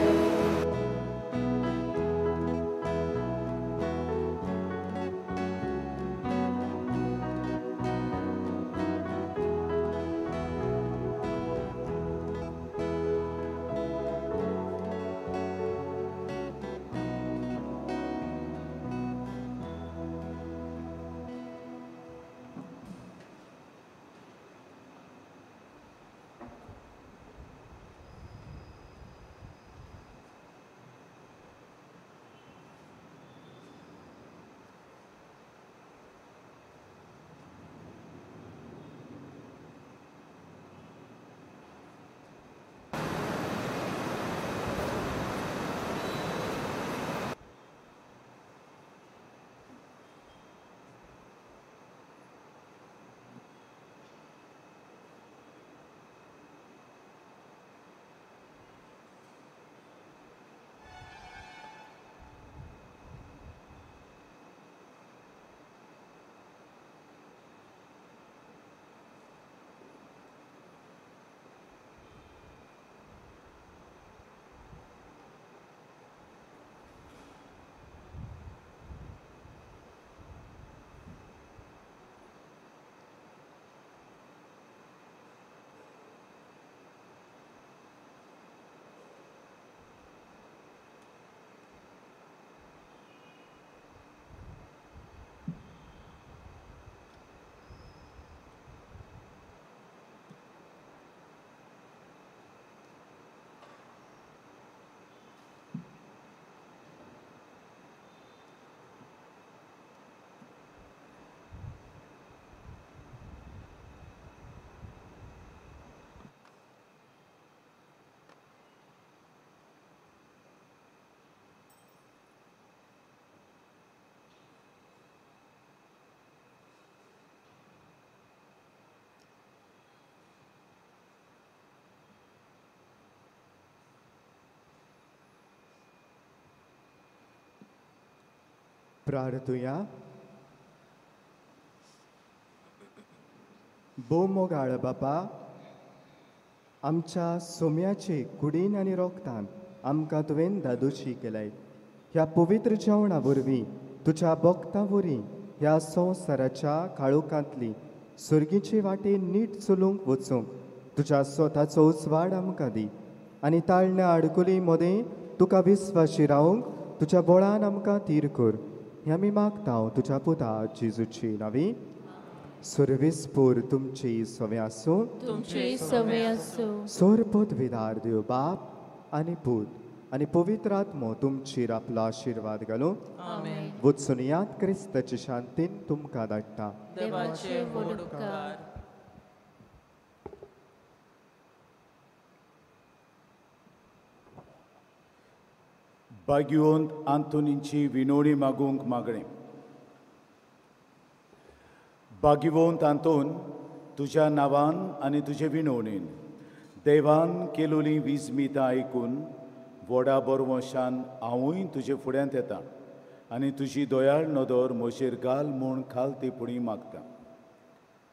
प्रार्थुया. भोव मोगाळ बापा, आमच्या सोम्याचे कुडीन आनी रोगतान आमकां तुवें दादोशी केलाय. ह्या पवित्र जेवणा वरवीं तुज्या भक्तां वरवीं ह्या संवसाराच्या काळोखांतली सर्गीचे वाटेन नीट चलूंक वचूंक तुज्या स्वताचो उजवाड आमकां दी आनी ताळण्या आडकुली मदें तुका विस्वाशी रावंक तुज्या बळान आमकां तीर कर. हें आमी मागता तुज्या पुता जेजूची नांवी. सर्वेस्पोर तुमची सवे आसूं. तुमची सवे आसूं. सोर पदवीदार देव बाप आनी पूत आनी पवित्र आत्मो तुमचेर आपलो आशिर्वाद घालूं. आमेन. वचून याद क्रिस्ताचे शांतीन तुमकां धाडटा. देवाचे व्हड उपकार. भाग्यवंत आंतोनीची विनोणी मागूंक मागणें. भाग्यवंत आंतोन, तुज्या नांवान आनी तुजे विनोणीन देवान केलोली विजमितां आयकून व्हडा बरवंशान हांवूय तुजे फुड्यांत येता आनी तुजी दयाळ नदर म्हजेर घाल म्हूण खाल तेपणी मागता.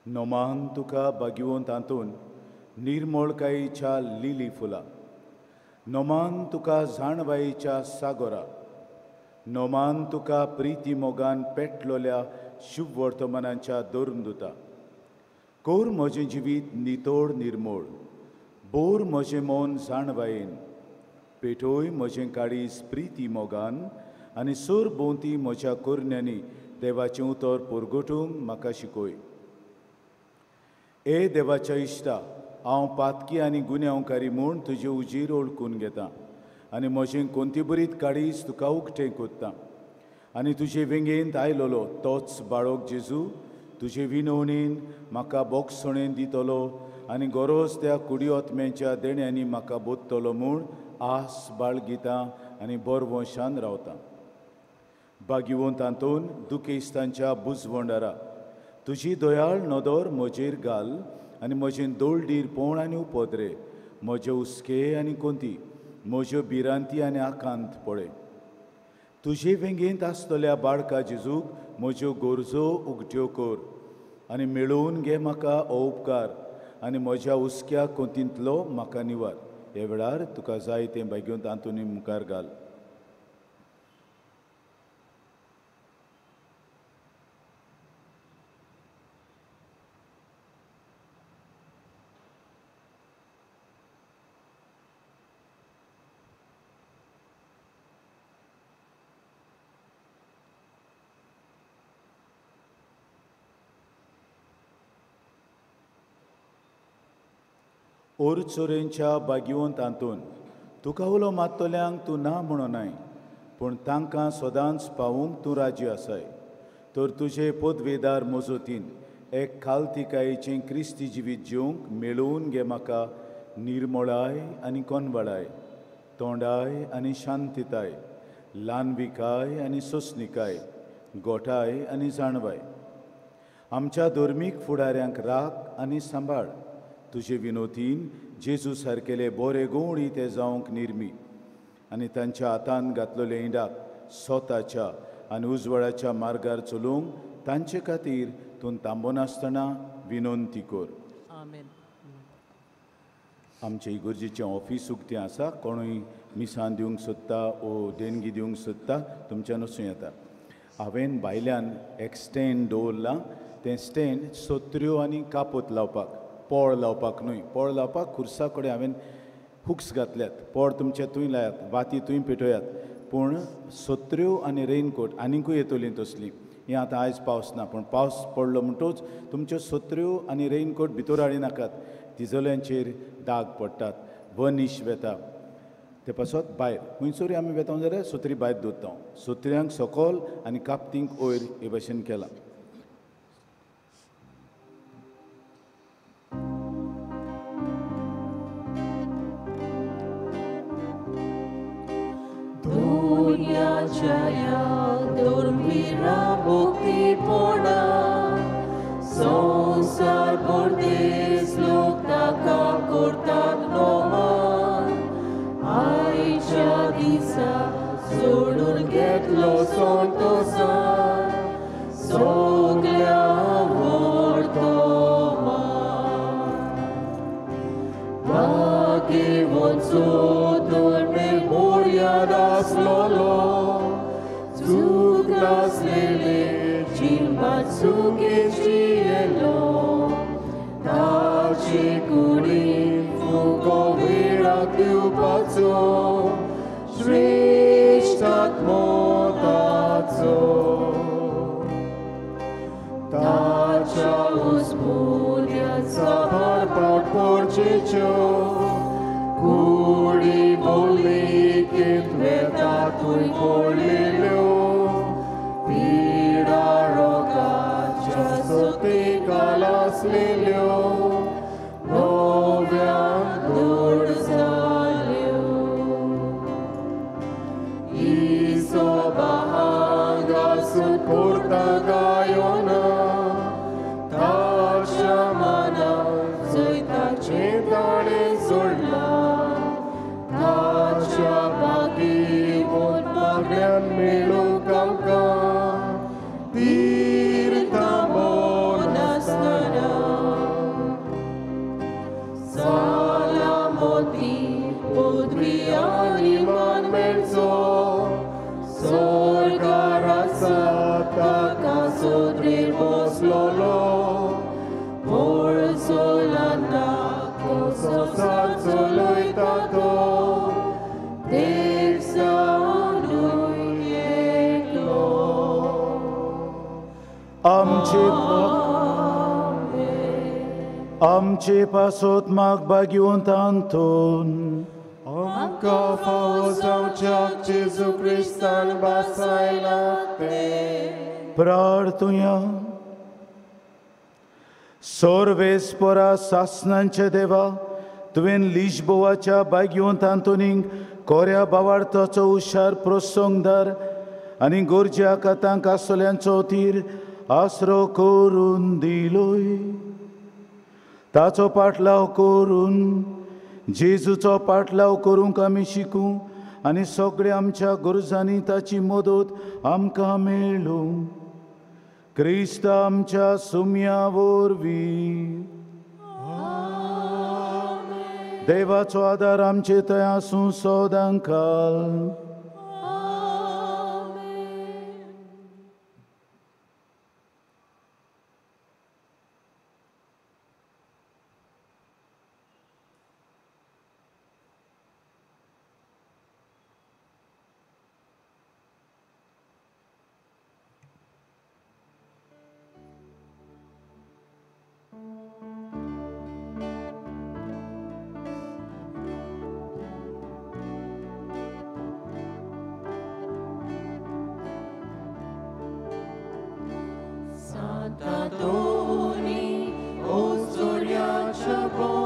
नमान तुका भाग्यवंत आंतोन निर्मळकायेच्या लिली फुलां, नमान तुका जाणवायेच्या सागोरा, नमान तुका प्रिती मोगान पेटलोल्या शुभ वर्तमानाच्या धर्मदुता. कोर म्हजें जिवीत नितोड निर्मोळ, बोर म्हजें मन जाणवायेन, पेटोय म्हजें काळीज प्रिती मोगान आनी सोर भोंवती म्हज्या कोरण्यांनी देवाचें उतर परगटूंक म्हाका शिकय. ए देवाच्या इश्टा, हांव पातकी आनी गुन्यांवकारी म्हूण तुजे उजीर ओळखून घेता आनी म्हजें कोंतीबरीत काळीज तुका उकतें कोत्ता. आनी तुजे वेंगेंत आयलोलो तोच बाळक जेजू तुजे विनवणीन म्हाका बोगसणेन दितलो आनी गरज त्या कुडियोत्म्याच्या देण्यांनी म्हाका बोधतलो म्हूण आस बाळगिता आनी बरवंशान रावता. बागिवंत आंतोन दुखेस्तांच्या बुजवंडारा तुजी दयाळ नदर म्हजेर घाल आनी म्हजें दोळडीरपण आनी उपद्रे, म्हजे हुस्के आनी कोंती, म्हज्यो भिरांती आनी आकांत पळय. तुजे वेंगेंत आसतल्या बाळका जेजूक म्हज्यो गरजो उगट्यो कर आनी मेळोवन घे म्हाका हो उपकार आनी म्हज्या हुस्क्या कोंतींतलो म्हाका निवार. ह्या वेळार तुका जाय तें बागिवंत आंतोनी मुखार घाल. ओरचोरेंच्या बागिवंत आंतोन तुका उलो मात्तल्यांक तूं ना म्हणनाय, पूण तांकां सदांच पावूंक तूं राजी आसाय. तर तुजे पदवेदार मजतीन एक खालतिकायेचें क्रिस्ती जिवीत जिवंक मेळोवन घे म्हाका निर्मळाय आनी कोनवळाय, तोंडाय आनी शांतिताय, ल्हानविकाय आनी सोंसणिकाय, गोठाय आनी जाणवाय. आमच्या धर्मीक फुडाऱ्यांक राख आनी सांबाळ. तुजे विनोतीन जेजू सारकेले बोरे गोवणी ते जावंक निर्मी आनी तांच्या हातान घातलेले इंडाक स्वताच्या आनी उजवाडाच्या मार्गार चलूंक तांचे खातीर तूं थांबनासतना विनंती कर. आमेन. आमचे इगर्जेचें ऑफीस उक्तें आसा. कोणूय मिसान दिवंक सोदता ओ देणगी दिवंक सोदता तुमच्यान वचूं येता. हांवें भायल्यान एक स्टँड दवरलां. तें स्टँड सत्र्यो आनी कापोत लावपाक, पोळ लावपाक न्हय. पोळ लावपाक खुर्सा कडेन हांवें हुक्स घातल्यात. पोळ तुमचे थंय लायात, वाती थंय पेटयात, पूण सत्र्यो आनी रेनकोट आनिकूय येतलीं तसलीं. हें आतां आयज पावस ना, पूण पावस पडलो म्हणटूच तुमच्यो सत्र्यो आनी रेनकोट भितर हाडिनाकात. तिजोल्यांचेर दाग पडटात, वनिश वेता. ते पासत भायर खंयसरूय आमी वेता जाल्यार सत्री भायर दवरता. सत्र्यांक सकयल आनी कापतींक वयर हे भशेन केलां. Jaya Durmira Bhukti Pona Sonsar Bordes Lok Taka Kortat Noman Aicha Disa Sodun Getlo Sontosan Soglia Vortoman Bhagivon Sotur Memoria Das Lolo Lele Chimbatsuke Chielo Tachi Kuri Fuko Virakupatso Shreshtatmotatso Tacha Uspurya Sahar Porchicho Kuri Boli Kitvetatui Polilio Lilio, Novian Dursalio, Isobahanga Suporta Gayona, Tashamana, Zuita Chintane Zurla, Tashabaki, Mutmagyan Milukanka, आमचे पासत माग बागिवंत आंतोन. आमकां फावो जावच्याक जेजू क्रिस्तान बासायला तें. प्रार्थुया. सोर्वेस्परा सासनांचे देवा, तुवें लिशबोवाच्या भाग्यवंत आंतोनीक कोऱ्या बावार्थाचो हुशार प्रोत्संगदार आनी गरज्या कातांक आसल्यांचो तीर आसरो करून दिलोय. ताचो पाटलाव करून जेजूचो पाटलाव करूंक आमी शिकूं आनी सगळे आमच्या गरजांनी ताची मदत आमकां मेळूं. क्रिस्त आमच्या सुम्या वरवीं. देवाचो आदार आमचे थंय आसूं सदांकाळ. Sant'Antoni, o Soriacia